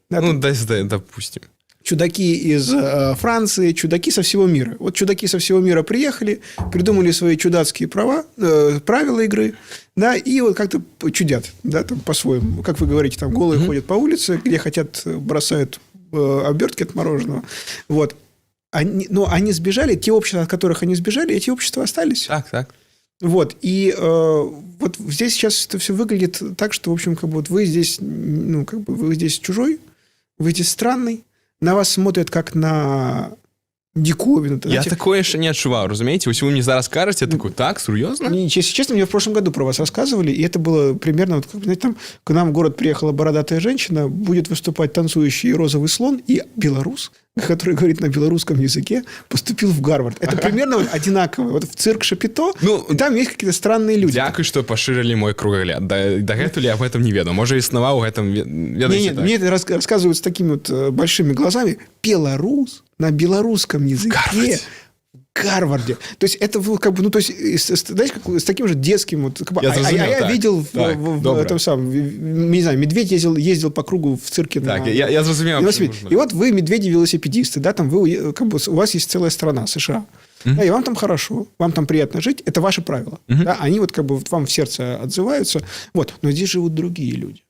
Да, Ну, да, допустим. Чудаки из Франции, чудаки со всего мира. Вот чудаки со всего мира приехали, придумали свои чудацкие правила игры, да, и вот как-то чудят, да, там по-своему. Как вы говорите, там голые ходят по улице, где хотят, бросают обертки от мороженого. Вот. Но они сбежали, те общества, от которых они сбежали, эти общества остались. Так. Вот, и вот здесь сейчас это все выглядит так, что, в общем, как бы вот вы здесь, ну, как бы вы здесь чужой, вы здесь странный, на вас смотрят как на диковину. Я Знаете, такое яшчэ не адчуваў, разумееце? Вось вы мне зараз кажаце, я такой: так, сур'ёзна? Не, если честно, мне в прошлом году про вас рассказывали, и это было примерно, вот, как, знаете, там к нам в город приехала бородатая женщина, будет выступать танцующий розовый слон, и белорус, который говорит на белорусском языке, поступил в Гарвард. Это примерно вот одинаково. Вот в цирк Шапито, Ну, и там есть какие-то странные люди. Дзякуй, што пашырылі мой кругагляд. Дагэтуль я об этом не ведаў. Можа, існаваў у гэтым, ведаеце, Не, не, так. мне это рассказывают с такими вот большими глазами. Белорус на белорусском языке Гарварде. В Гарварде. То есть это было как бы, ну, то есть, знаете, как, с таким же детским вот, как бы, Я а зразумеў, я так. видел Так, в добра. этом самом, не знаю, медведь ездил по кругу в цирке Так, на я зразумеў. велосипеде. Абсолютно. И вот вы медведи-велосипедисты, да, там вы, как бы, у вас есть целая страна, США. Да, и вам там хорошо, вам там приятно жить, это ваши правила. Да, они вот как бы вот вам в сердце отзываются. Вот. Но здесь живут другие люди.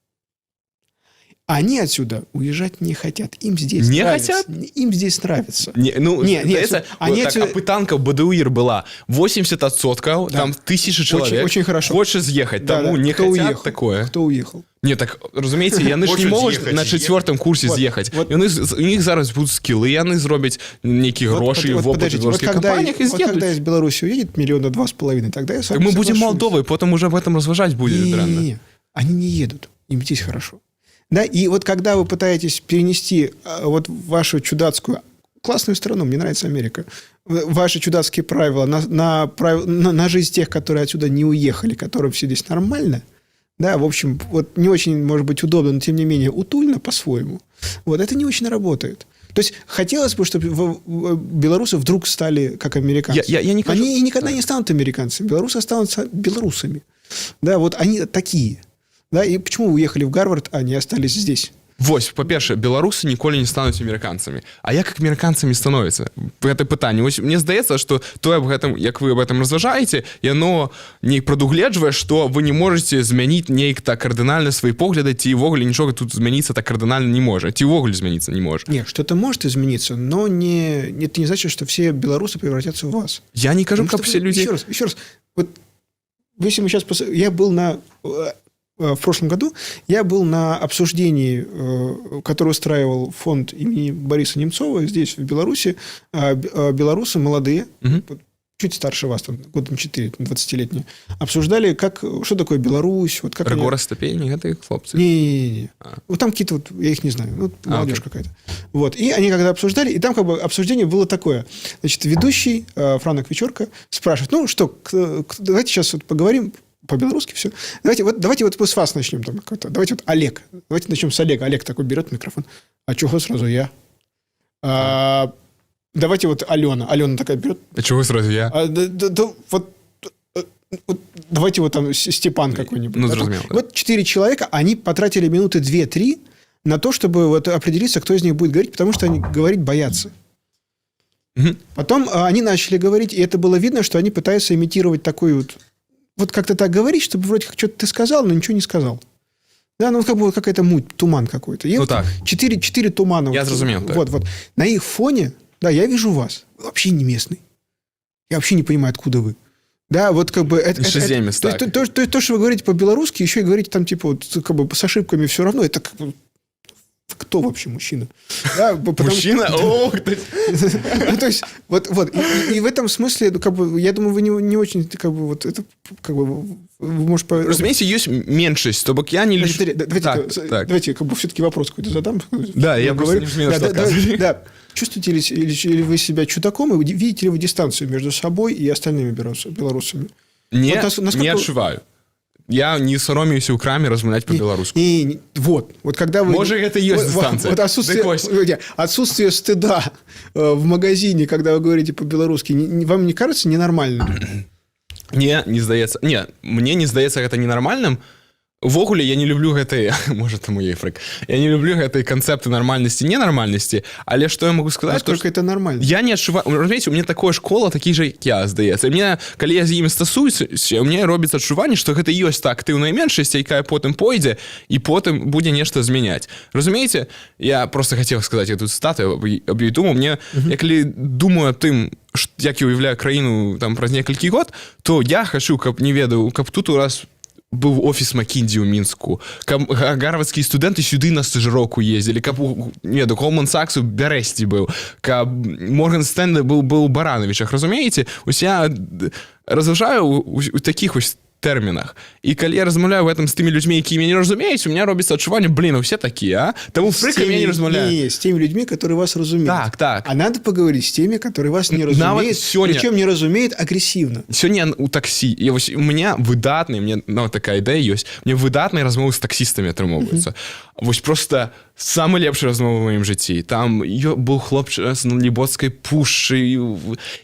Они отсюда уезжать не хотят. Им здесь Не нравится. хотят? Им здесь нравится. Не, ну, Не, не, здаецца, они вот так, апытанка БДУІР была 80%, там тысячи человек Очень хорошо. хочет з'ехаць, Да, таму да. не Кто хотят уехал? такое. Кто уехал? Не, так, разумееце, яны ж не Хочуць могуць з'ехаць на і чацвёртым курсе Вот, з'ехаць. вот. Яны, у них зараз будуць скілы, яны зробяць нейкія грошы Вот, в опыт подождите, в беларускіх вот когда, кампаніях і вот когда з'едуць. из Беларуси уедет миллиона два с половиной, тогда я с Так вами мы будем соглашусь. Молдовой, потом уже об этом разважаць будет дрэнна. Не-не-не, они не едут, им здесь хорошо. Да, и вот когда вы пытаетесь перенести вот вашу чудацкую, классную страну, мне нравится Америка, ваши чудацкие правила на жизнь тех, которые отсюда не уехали, которым все здесь нормально, да, в общем, вот не очень, может быть, удобно, но тем не менее утульно по-своему, вот это не очень работает. То есть хотелось бы, чтобы белорусы вдруг стали как американцы. Я не кажу- Они и никогда не станут американцами. Белорусы останутся белорусами. Да, вот они такие. Да, и почему вы уехали в Гарвард, а не остались здесь? Вось, па-першае, беларусы ніколі не стануць амерыканцамі. А як амерыканцамі становіцца? Гэта пытанне. Вось мне здаецца, што тое, аб гэтым, як вы об этом разважаеце, яно неяк прадугледжвае, што вы не можаце змяніць неяк так кардынальна свае погляды, ці ўвогуле нічога тут змяніцца так кардынальна не можа, ці ўвогуле змяніцца не можа. Нет, что-то может измениться, но не, это не значит, что все белорусы превратятся в вас. Я не кажу, Потому каб что все людзі. Еще раз, еще раз. Вот если мы сейчас... Я был на... В прошлом году я был на обсуждении, которое устраивал фонд имени Бориса Немцова здесь, в Беларуси. Белорусы молодые, вот чуть старше вас, там, годом 4, 20-летние, обсуждали, как, что такое Беларусь. Вот как они- Рыгора Стапень, гэты хлопцы. Не-не-не. А. Вот там какие-то вот, я их не знаю, ну, молодежь окей. какая-то. Вот. И они когда обсуждали, и там как бы обсуждение было такое. Значит, ведущий Франок Вечерка спрашивает: ну что, давайте сейчас вот поговорим. По-белорусски все. Давайте вот мы с вас начнем. Там, какой-то. Давайте вот Олег. Давайте начнем с Олега. Олег такой берет микрофон. А чего сразу я? А, давайте вот Алена. Алена такая берет. А чего сразу я? А, да, вот, вот давайте вот там Степан какой-нибудь. Ну, Да, зразумела, да. Вот четыре человека, они потратили минуты две-три на то, чтобы вот определиться, кто из них будет говорить, потому что они говорить боятся. Мгм. Потом они начали говорить, и это было видно, что они пытаются имитировать такой вот... Вот как-то так говорить, чтобы вроде как что-то ты сказал, но ничего не сказал. Да, ну как бы вот какая-то муть, туман какой-то. И Ну вот так. четыре тумана. Я Вот, зразумеў, так. Вот, вот. На их фоне, да, я вижу вас. Вы вообще не местный. Я вообще не понимаю, откуда вы. Да, вот как бы... Іншаземец, то есть так. то, что вы говорите по-белорусски, еще и говорите там, типа, вот, как бы с ошибками все равно, это как бы... Кто вообще мужчина? Да, Мужчина? Ох ты! Ну, то есть, вот. И в этом смысле, ну, как бы, я думаю, вы не очень, как бы, вот это, как бы, вы, может, Разумееце, ёсць меншасць, то бок я не Значит, лічу. смотри, давайте, Так, так. давайте, как бы, все-таки вопрос какой-то задам. Да, я просто говорю. не разумею, Да, что да, отказывать. да. Чувствуете ли вы себя чудаком, и видите ли вы дистанцию между собой и остальными белорусами? Не, Вот насколько- не адчуваю. Я не саромеюся ў краме размаўляць па-беларуску. Не, вот, вот когда вы... Можа, гэта і ёсць вот, дыстанцыя. Вот отсутствие, Дык вось. вот, отсутствие стыда в магазине, когда вы говорите по-белорусски, вам не кажется ненормальным? Не, не здаецца. Не, мне не здаецца гэта ненармальным. Увогуле я не люблю гэты, можа, таму я і фрык. Я не люблю гэтай канцэпты нармальнасці, ненармальнасці, але што я могу сказаць, то, Насколько это нормально? Я не адчуваю, разумееце, у меня такое школа, такі же, як я, здаецца. І мне, калі я з імі стасуюся, у меня робіцца адчуванне, што гэта ёсць та актыўная меншасць, якая потым пойдзе і потым будзе нешта змяняць. Разумееце, я просто хацеў сказаць эту цытату, аб ёй думаў, мне, я калі думаю аб тым, як я уяўляю краіну там праз некалькі год, то я хачу, каб, не ведаю, каб тут у раз быў офіс Макінзі ў Мінску, каб гарвардскія студэнты сюды на стажыроўку ездзілі, каб не ведаю, Голдман Сакс у Бярэсці быў, каб Морган Стэнлі быў у Баранавічах, разумееце? Ось я разважаю у такіх вось тэрмінах. І калі я размаўляю в этом з тымі людзьмі, якія мяне не разумеюць, у меня робіцца адчуванне: блин, усе такія, а? Таму С фрыкамі я не размаўляю. Не, с теми людьми, которые вас разумеют. Так. А надо поговорить с теми, которые вас не Нават разумеют. сёння- Причем не разумеют агрессивно. Сёння у таксі я вось, у меня выдатны, мне, ну, такая ідэя ёсць, мне выдатныя размовы з таксістамі атрымоўваюцца. Вось просто самы лепшы размовы ў маім жыцці. Там быў хлопчык з Налібоцкай пушчы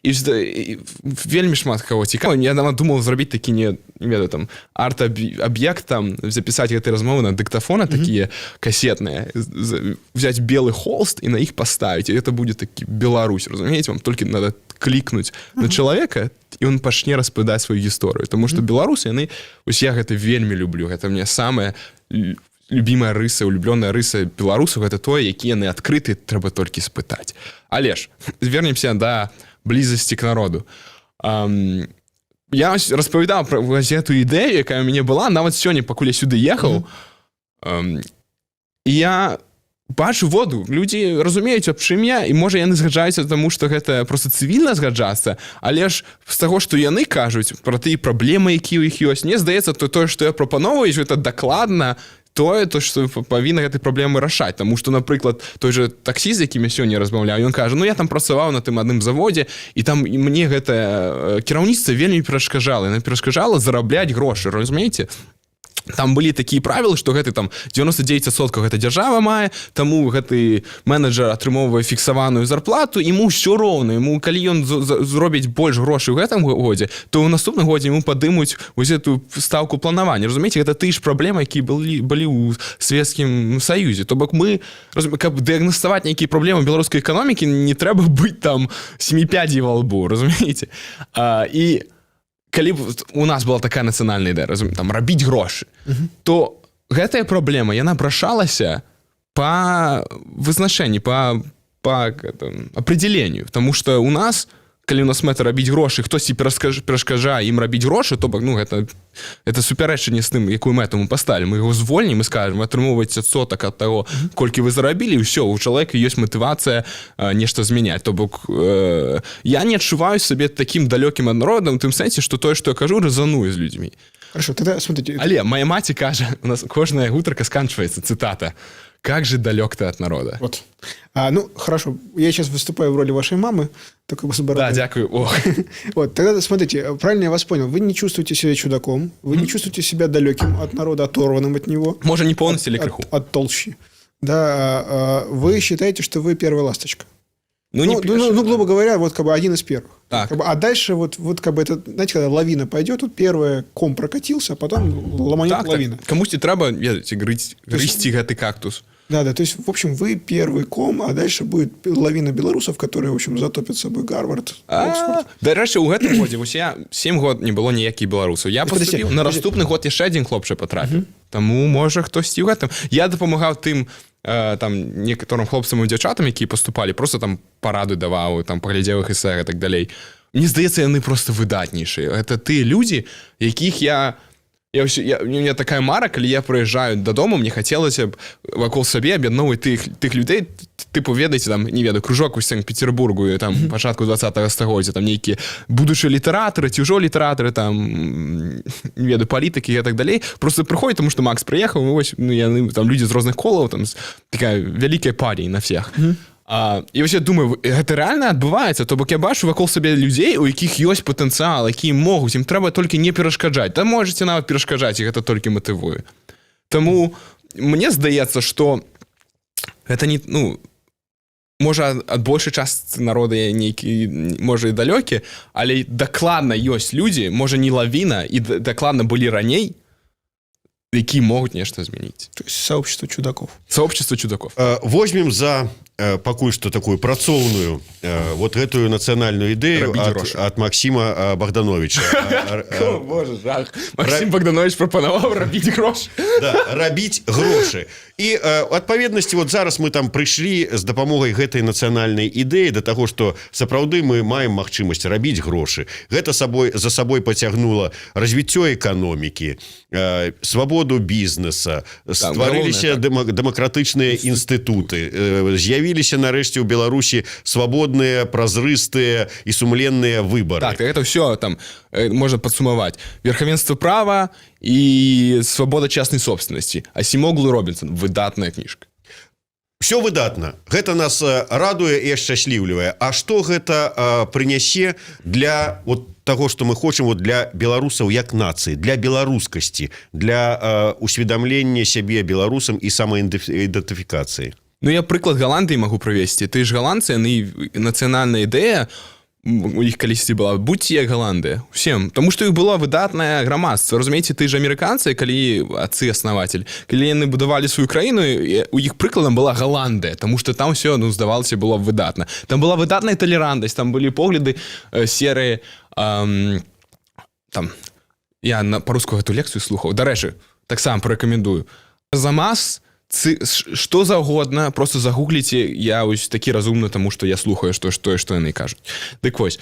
і вельмі шмат каго цікава. Я нават думаў зрабіць такі, не ведаю, там, арт-аб'ект, там, запісаць гэты размовы на дыктафоны такія касетныя, взять белы холст і на іх паставіць, і это будзе такі Беларусь, разумееце, вам толькі надо клікнуць на чалавека, і он пачне распавядаць сваю гісторыю, тому что беларусы, яны ось, я гэта вельмі люблю, гэта мне самая любимая рыса, улюблёная рыса беларусаў, гэта тое, якія яны адкрыты, трэба толькі спытаць. Але ж вернемся да блізасці к народу. Я ось распавядаў пра вось эту ідэю, якая у мяне была, нават сёння, пакуль я сюды ехаў, і я бачу воду, людзі разумеюць, аб чым я, і, можа, яны згаджаюцца, таму што гэта просто цывільна згаджацца, але ж з таго, што яны кажуць пра тыя праблемы, якія ў іх ёсць, мне здаецца, то тое, што я прапановваю, гэта дакладна тое, то што павінна гэтай праблемы рашаць. Таму што, напрыклад, той же таксіст, з якім я сёння размаўляю, ён кажа: «Ну, я там працаваў на тым адным заводзе, і там і мне гэтае кіраўніцтва вельмі перашкаджала, яна перашкаджала зарабляць грошы, разумееце, там былі такія правілы, што гэты там 99% гэта дзяржава мае, таму гэты менеджер атрымоўвае фіксаваную зарплату, ему ўсё роўна, ему, калі ён зробіць больш грошай у гэтым годзе, то ў наступным годзе ему падымуць вось эту ставку планавання, разумееце, гэта тыя ж праблемы, якія былі ў Савецкім Саюзе. То бок мы каб дыягнаставаць нейкія праблемы беларускай эканомікі, не трэба быць там семи пядей во лбу, разумееце? І калі б у нас была такая нацыянальная ідэя, там, рабіць грошы, то гэтая праблема, яна б рашалася по вызначэнні, по определению, потому что у нас, калі у нас мэта рабіць грошы, хтосьці перашкаджае ім рабіць грошы, то бок, ну, гэта супярэчанне з тым, якую мэту мы паставілі. Мы его звольнім і скажем: атрымоўваць адсотак ад таго, колькі вы зарабілі, і ўсё, у чалавека ёсць матывацыя нешта змяняць. То бок я не адчуваю сабе такім далёкім ад народа у тым сэнсе, што тое, што я кажу, рэзануе з людзьмі. Хорошо, тогда смотрите. Але моя маці кажа, у нас кожная гутарка сканчваецца цытата. Как же далек ты от народа. Вот. Ну, хорошо. Я сейчас выступаю в роли вашей мамы, только с бородой. Да, дзякую. Ох. Вот, тогда смотрите, правильно я вас понял. Вы не чувствуете себя чудаком, вы не чувствуете себя далеким от народа, оторванным от него. Можа, не полностью или крыху. От толщи. Да, вы считаете, что вы первая ласточка. Ну, не Ну, грубо говоря, вот как бы один из первых. Так. Как бы, а дальше вот как бы это, знаете, когда лавина пойдет, тут первое ком прокатился, а потом ломанет лавина. Так. Камусьці трэба, ведаеце, грыць, грызці гэты кактус. Да, то есть, в общем, вы первый ком, а дальше будет лавина белорусов, которые, в общем, затопят собой Гарвард, Оксфорд. Дарэчы, у гэтым годзе вось я 7 год не было ніякіх беларусаў. Я Подожди, паступіў на подожди. Наступны год яшчэ адзін хлопчык патрапіў. Таму, можа, хтосьці ў гэтым. Я дапамагаў тым там некаторым хлопцам і дзяўчатам, якія паступалі, просто там параду даваў, там паглядзеў іх эсэ і так далей. Мне здаецца, яны просто выдатнейшыя. Это тыя людзі, якіх я, у меня такая мара: калі я прыязджаю дадому, мне хацелася б вакол сабе аб'ядноўваць тых людзей, тыпу, ведаеце, там, не ведаю, кружок у Санкт-Петербургу і там пачатку 20 стагоддзя, там нейкія будучыя літаратары ці ўжо літаратары, там, не ведаю, палітыкі і так далей, просто прыходзяць, тому что Макс прыехаў, і вось, ну, яны там людзі з розных колаў, там такая вялікая парі на всех. І вось я думаю, гэта рэальна адбываецца, то бок я бачу вакол сабе людзей, у якіх ёсць патэнцыял, якія могуць, ім трэба толькі не перашкаджаць. Да можете нават перашкаджаць, і гэта толькі матывуе. Таму мне здаецца, што гэта не, ну, можа, ад большай частцы народа я нейкі, можа, і далёкі, але дакладна ёсць людзі, можа, не лавіна, і дакладна былі раней, які могуць нешта змяніць. То есть сообщество чудаков. Сообщество чудаков. Возьмем за пакуль что такую працоўную вот гэтую нацыянальную ідэю Рабіць грошы. от Максима Богдановича. О, боже, жах. Максим Богданович прапанаваў рабіць грошы. Да, рабіць грошы і адпаведнасці. Вот зараз мы там прыйшлі з дапамогай гэтай нацыянальнай ідэі до таго, что сапраўды мы маем магчымасць рабіць грошы. Гэта сабой за сабой пацягнула развіццё эканомікі, свабоду бізнеса, стварыліся галоўнае, так. дэмакратычныя інстытуты, з'явіліся нарэшце ў Беларусі свабодныя, празрыстыя і сумленныя выбары. Так, это все там можно подсумовать. Верховенство права и свобода частной собственности. Асемоглу, Робинсон. Выдатная кніжка. Все выдатна, гэта нас радуе і ашчасліўлівае. А что гэта прынясе для вот того, что мы хочам, вот для беларусаў як нацыі, для беларускасці, для усведамлення сябе беларусам і самаідэнтыфікацыі? Ну, я прыклад Голландыі могу прывесці. Ты ж галандцы, яны, нацыянальная ідэя у іх калісьці была: «Будьте як Голландыя всем», тому что іх было выдатнае грамадства, разумееце? Ты ж амерыканцы, калі отцы основатель, калі яны будавалі сваю краіну, і у іх прыкладам была Голландыя, тому что там все, ну, здавалася, было выдатна, там была выдатная талерантнасць, там былі погляды серыі там я на па-руску гэту лекцыю слухаў, дарэчы, таксама парэкамендую, Замас цы, што заўгодна, просто загугліце. Я ось такі разумны, тому что я слухаю, што яны кажуць. Дык вось,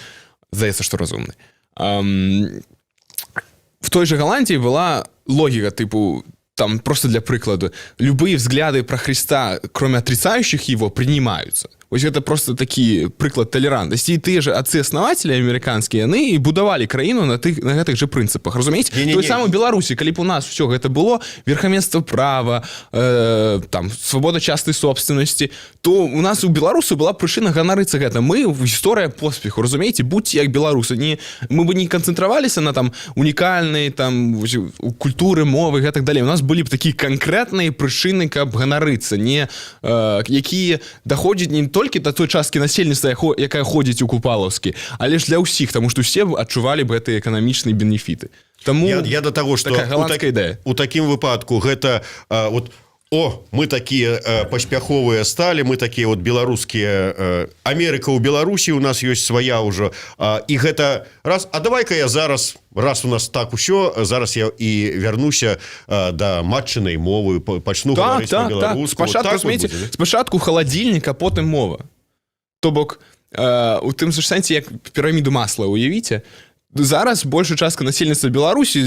здаецца, што разумны. В той же Голландии была логіка, тыпу, там просто для прыкладу, любые взгляды про Христа, кроме отрицающих его, принимаются. Вось гэта просто такі прыклад талерантнасці. І тыя же отцы-основатели амерыканскія, яны і будавалі краіну на гэтых же прынцыпах, разумееце? Не-не-не. Той самой Беларусі, калі б у нас все гэта было, верховенство права, там, свобода частной собственности, то у нас, у беларусу, была прычына ганарыцца гэта. Мы гісторыя поспеху, разумееце? Будьте як беларусы. Не, мы бы не канцэнтраваліся на там унікальнай там вось, у культуры, мовы, гэтак далей. У нас былі б такія канкрэтныя прычыны, каб ганарыцца, не якія даходзяць не толькі да той часткі насельніцтва, якая ходзіць у купалаўскі, але ж для ўсіх, таму што ўсе б адчувалі б гэтыя эканамічныя бенефіты. Таму Я до того, что такая голландская ідэя. У такім выпадку гэта вот: о, мы такія паспяховыя сталі, мы такія вот беларускія, Амерыка ў Беларусі у нас ёсць свая ўжо, і гэта раз. А давай-ка я зараз, раз у нас так усё, зараз я і вярнуся да матчынай мовы, пачну Так, гаварыць так. па-беларуску. Спачатку, Так вот разумееце, будзе, да? спачатку халадзільнік, а потым мова. То бок у тым же сэнсе, як піраміду Масла уявіце, зараз большая частка насельніцтва Беларусі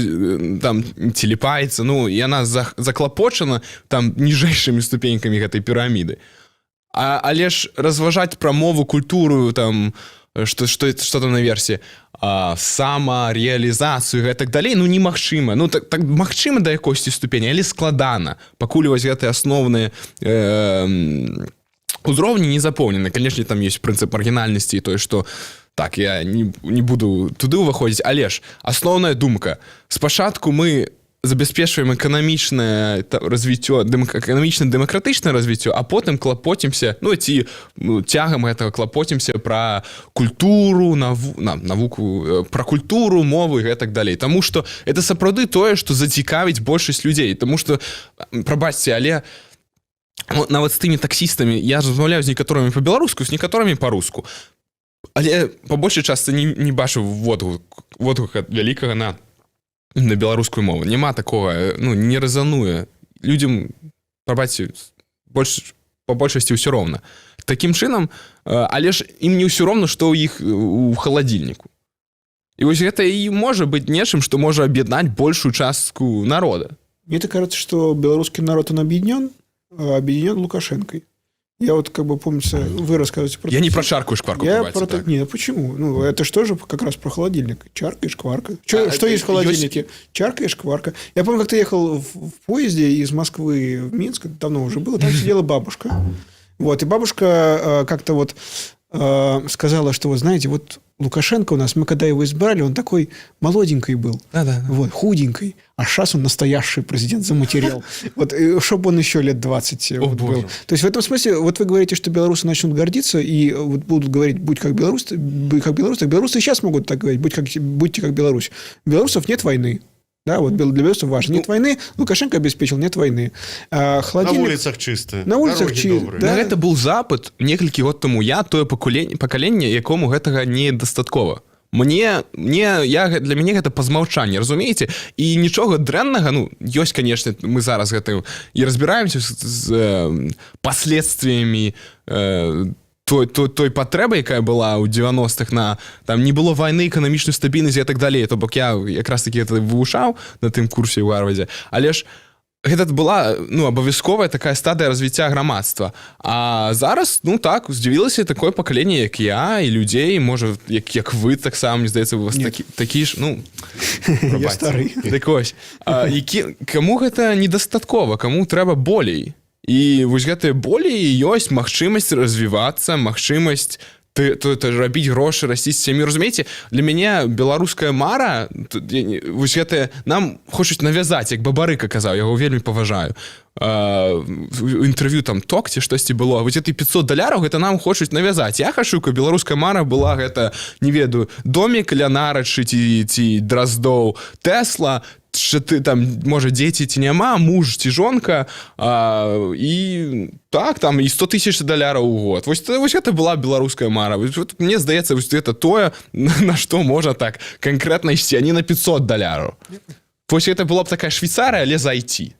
там целепаецца, ну, яна заклапочана там ніжэйшымі ступенькамі гэтай піраміды. Але ж разважаць пра мову, культуру там, что там наверсе, Самарэалізацыю, гэтак далей, ну, немагчыма. Ну так, так, магчыма, да якосьці ступені, але складана, пакуль вось гэты асноўны узроўні не запоўнены. Конечно, там есть прынцып маргінальнасці і тое, что так, я не буду туды ўваходзіць, але ж асноўная думка: спачатку мы забяспечваем эканамічнае развіццё, эканамічна дэмакратычнае развіццё, а потым клапоцімся, ну ці, ну, цягам гэтага клапоцімся пра культуру, навуку, пра культуру, мовы, гэтак далей. Таму что это сапраўды тое, што зацікавіць большасць людзей. Таму что, прабачце, але, ну, нават з тымі таксістамі я размаўляю, з некаторымі па-беларуску, з некаторымі па-руску, але па большай частцы не бачу водгука вялікага на беларускую мову. Няма такого, ну, не рэзануе людям, прабачце, больш по большасці ўсё роўна. Таким чынам, але ж ім не ўсё роўна, што ў іх у халадзільніку. І вось гэта і можа быць нечым, што можа аб'яднаць большую частку народа. Мне так кажется, что белорусский народ, он объединен, объединен Лукашенкой. Я вот, как бы, помнится, вы рассказываете про Я не про чарку и шкварку. Я прабачце, про так. Не, почему? Ну, это же тоже как раз про холодильник. Чарка и шкварка. Чё, А, что есть в холодильнике? Есть. Чарка и шкварка. Я помню, как ты ехал в поезде из Москвы в Минск, давно уже было, там сидела бабушка. Вот, и бабушка как-то вот сказала, что, вот знаете, вот Лукашенко у нас, мы когда его избрали, он такой молоденький был. Да. Вот, худенький. А сейчас он настоящий президент, заматерел. Вот, чтобы он еще лет 20 О, вот был. То есть в этом смысле, вот вы говорите, что белорусы начнут гордиться и вот будут говорить: «Будь как белорус, будь как белорус». Так белорусы и сейчас могут так говорить: «Будьте как Беларусь». У белорусов нет войны. Да, вот для белорусов важно. Нет, ну, войны, Лукашенко обеспечил, нет войны. А, холодильник. На улицах чисто. На улицах чисто. Да. Гэта был запыт некалькі год таму. Я тое пакаленне, якому гэтага недастаткова. Мне я для мяне гэта па змаўчанні, разумееце, і нічога дрэннага, ну, ёсць, конечно, мы зараз гэтым і разбіраемся з последствиями той патрэбы, якая была ў 90-х, на там не было войны, эканамічную стабільнасць і так далей. То бок я якраз таки это вывучаў на тым курсе ў Гарвардзе, але ж гэта была, ну, абавязковая такая стадыя развіцця грамадства. А зараз, ну, так здзівілася такое пакаленне, як я, і людзей, можа, як вы таксама, мне здаецца, у вас такі ж, ну, Я стары. Так ось, які, каму гэта недастаткова, каму трэба болей. І вось гэтыя болей ёсць магчымасць развівацца, магчымасць ты, то рабіць грошы, расціць сям'ю, разумееце. Для мяне беларуская мара вось гэтая, нам хочуць навязаць, як Бабарыка казаў, яго вельмі паважаю, інтэрв'ю там ток ці штосьці было, вось гэты 500 даляраў, гэта нам хочуць навязаць. Я хачу, каб беларуская мара была гэта, не ведаю, домик ля Нарачы ці Драздоў, Тэсла, ты там, можа, дзеці ці няма, муж ці жонка, і так там і 100 тысяч даляраў у год. Вось гэта была беларуская мара. Вось, вот, мне здаецца, вось гэта тое, на што можа так канкрэтна ісці, а не на 500 даляраў. Вось это была б такая Швейцарыя, але за IT.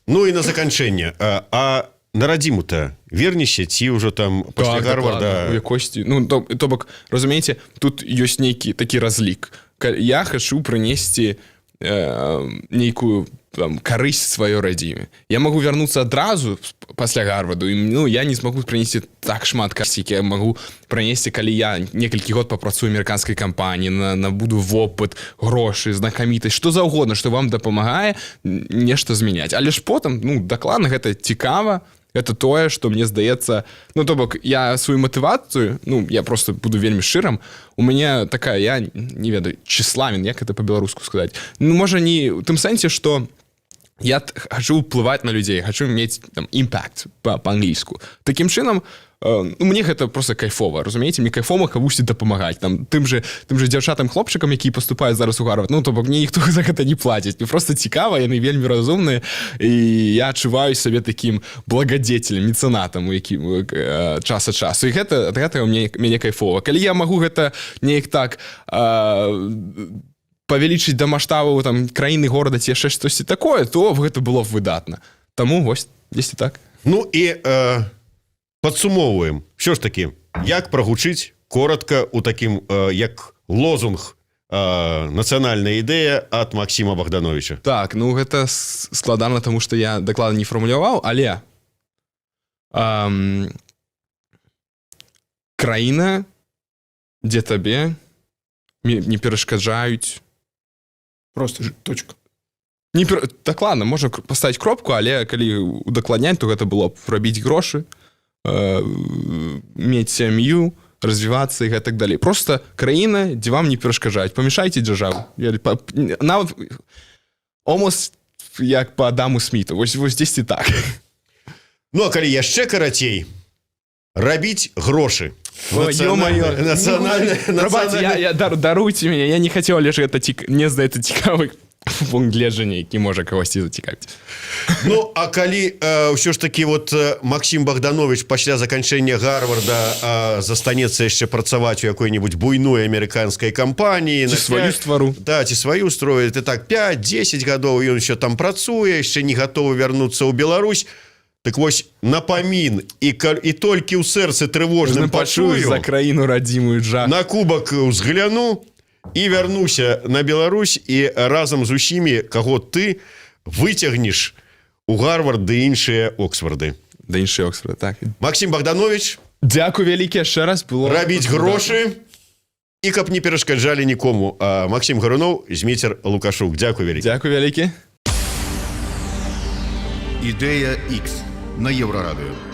Ну і на заканчэнне, а на радзіму-то вернешся ці ўжо там пасля Так, Гарварда? дакладна, у якосці, ну, то бок, разумееце, тут ёсць нейкі такі разлік. Я хачу прынесці нейкую там карысць сваёй радзіме. Я могу вярнуцца адразу пасля Гарварду і, ну, я не смогу прынесці так шмат карысці, я могу прынесці, калі я некалькі год папрацую амерыканскай кампаніі, набуду вопыт, грошы, знакамітасць, што заўгодна, што вам дапамагае нешта змяняць. Але ж потым, ну, дакладна, гэта цікава. Это тое, что мне здаецца, ну, то бок я сваю матывацыю, ну, я просто буду вельмі шчырым, у мяне такая, я не ведаю, тщеславен, як это по-беларуску сказать, ну, можа, не у тым сэнсе, что я хочу ўплываць на людзей, хочу иметь там impact по-англійску. Таким чынам, ну, мне гэта просто кайфова, разумееце, мне кайфова камусьці дапамагаць, там тым же дзяўчатам, хлопчыкам, які паступаюць зараз у Гарвард. Ну, то бок мне ніхто за гэта не плаціць, мне просто цікава, яны вельмі разумныя, і я адчуваю сабе таким благодетелем, мецэнатам, у якім час ад часу, і гэта ад гэтага мне кайфова. Калі я магу гэта неяк так павялічыць да маштабу там краіны, горада ці яшчэ штосьці такое, то гэта было б выдатна. Таму вось дзесьці так. Ну і падсумоўваем що ж таки, як прагучыць коротко у такім як лозунг нацыянальная ідэя от Максима Богдановича? Так, ну, гэта складана, тому что я дакладна не фармуляваў, але краіна, дзе табе Не перашкаджаюць. Просто ж точка. Не пер... Дакладна, можна паставіць кропку, але калі удакладняць, то гэта было б рабіць грошы, мець сям'ю, развівацца і гэтак далей. Просто краіна, дзе вам не перашкаджаюць. Памяшайце дзяржаву. Нават almost як по Адаму Сміту. Вось дзесьці так. Ну а калі яшчэ карацей, рабіць грошы. Ой, ё-моё. Прабачце, Я, даруйце мяне, я не хацеў, але ж гэта мне здаецца, цікавы пункт гледжання, які можа кагосьці зацікавіць. Ну а калі ўсё ж таки вот Максім Багдановіч пасля заканчэння Гарварда застанецца яшчэ працаваць у якой-нибудь буйной амерыканскай кампаніі Ці на сваю ствару. Да, ці сваю строіць, і так 5-10 гадоў ён еще там працуе, яшчэ не гатовы вярнуцца ў Беларусь. Так вось, напамін і толькі ў сэрцы трывожным пачую пачую за краіну радзімую жах. На кубак узгляну і вярнуся на Беларусь і разам з усімі, каго ты выцягнеш у Гарвард ды іншыя Оксфорды. Да, іншыя Оксфорды, так. Максім Багдановіч. Дзякуй вялікі яшчэ раз, было Рабіць грошы і каб не перашкаджалі нікому. А Максім Гаруноў, Зміцер Лукашук, дзякуй вялікі. Дзякуй вялікі. Ідэя X на Еўрарадыё.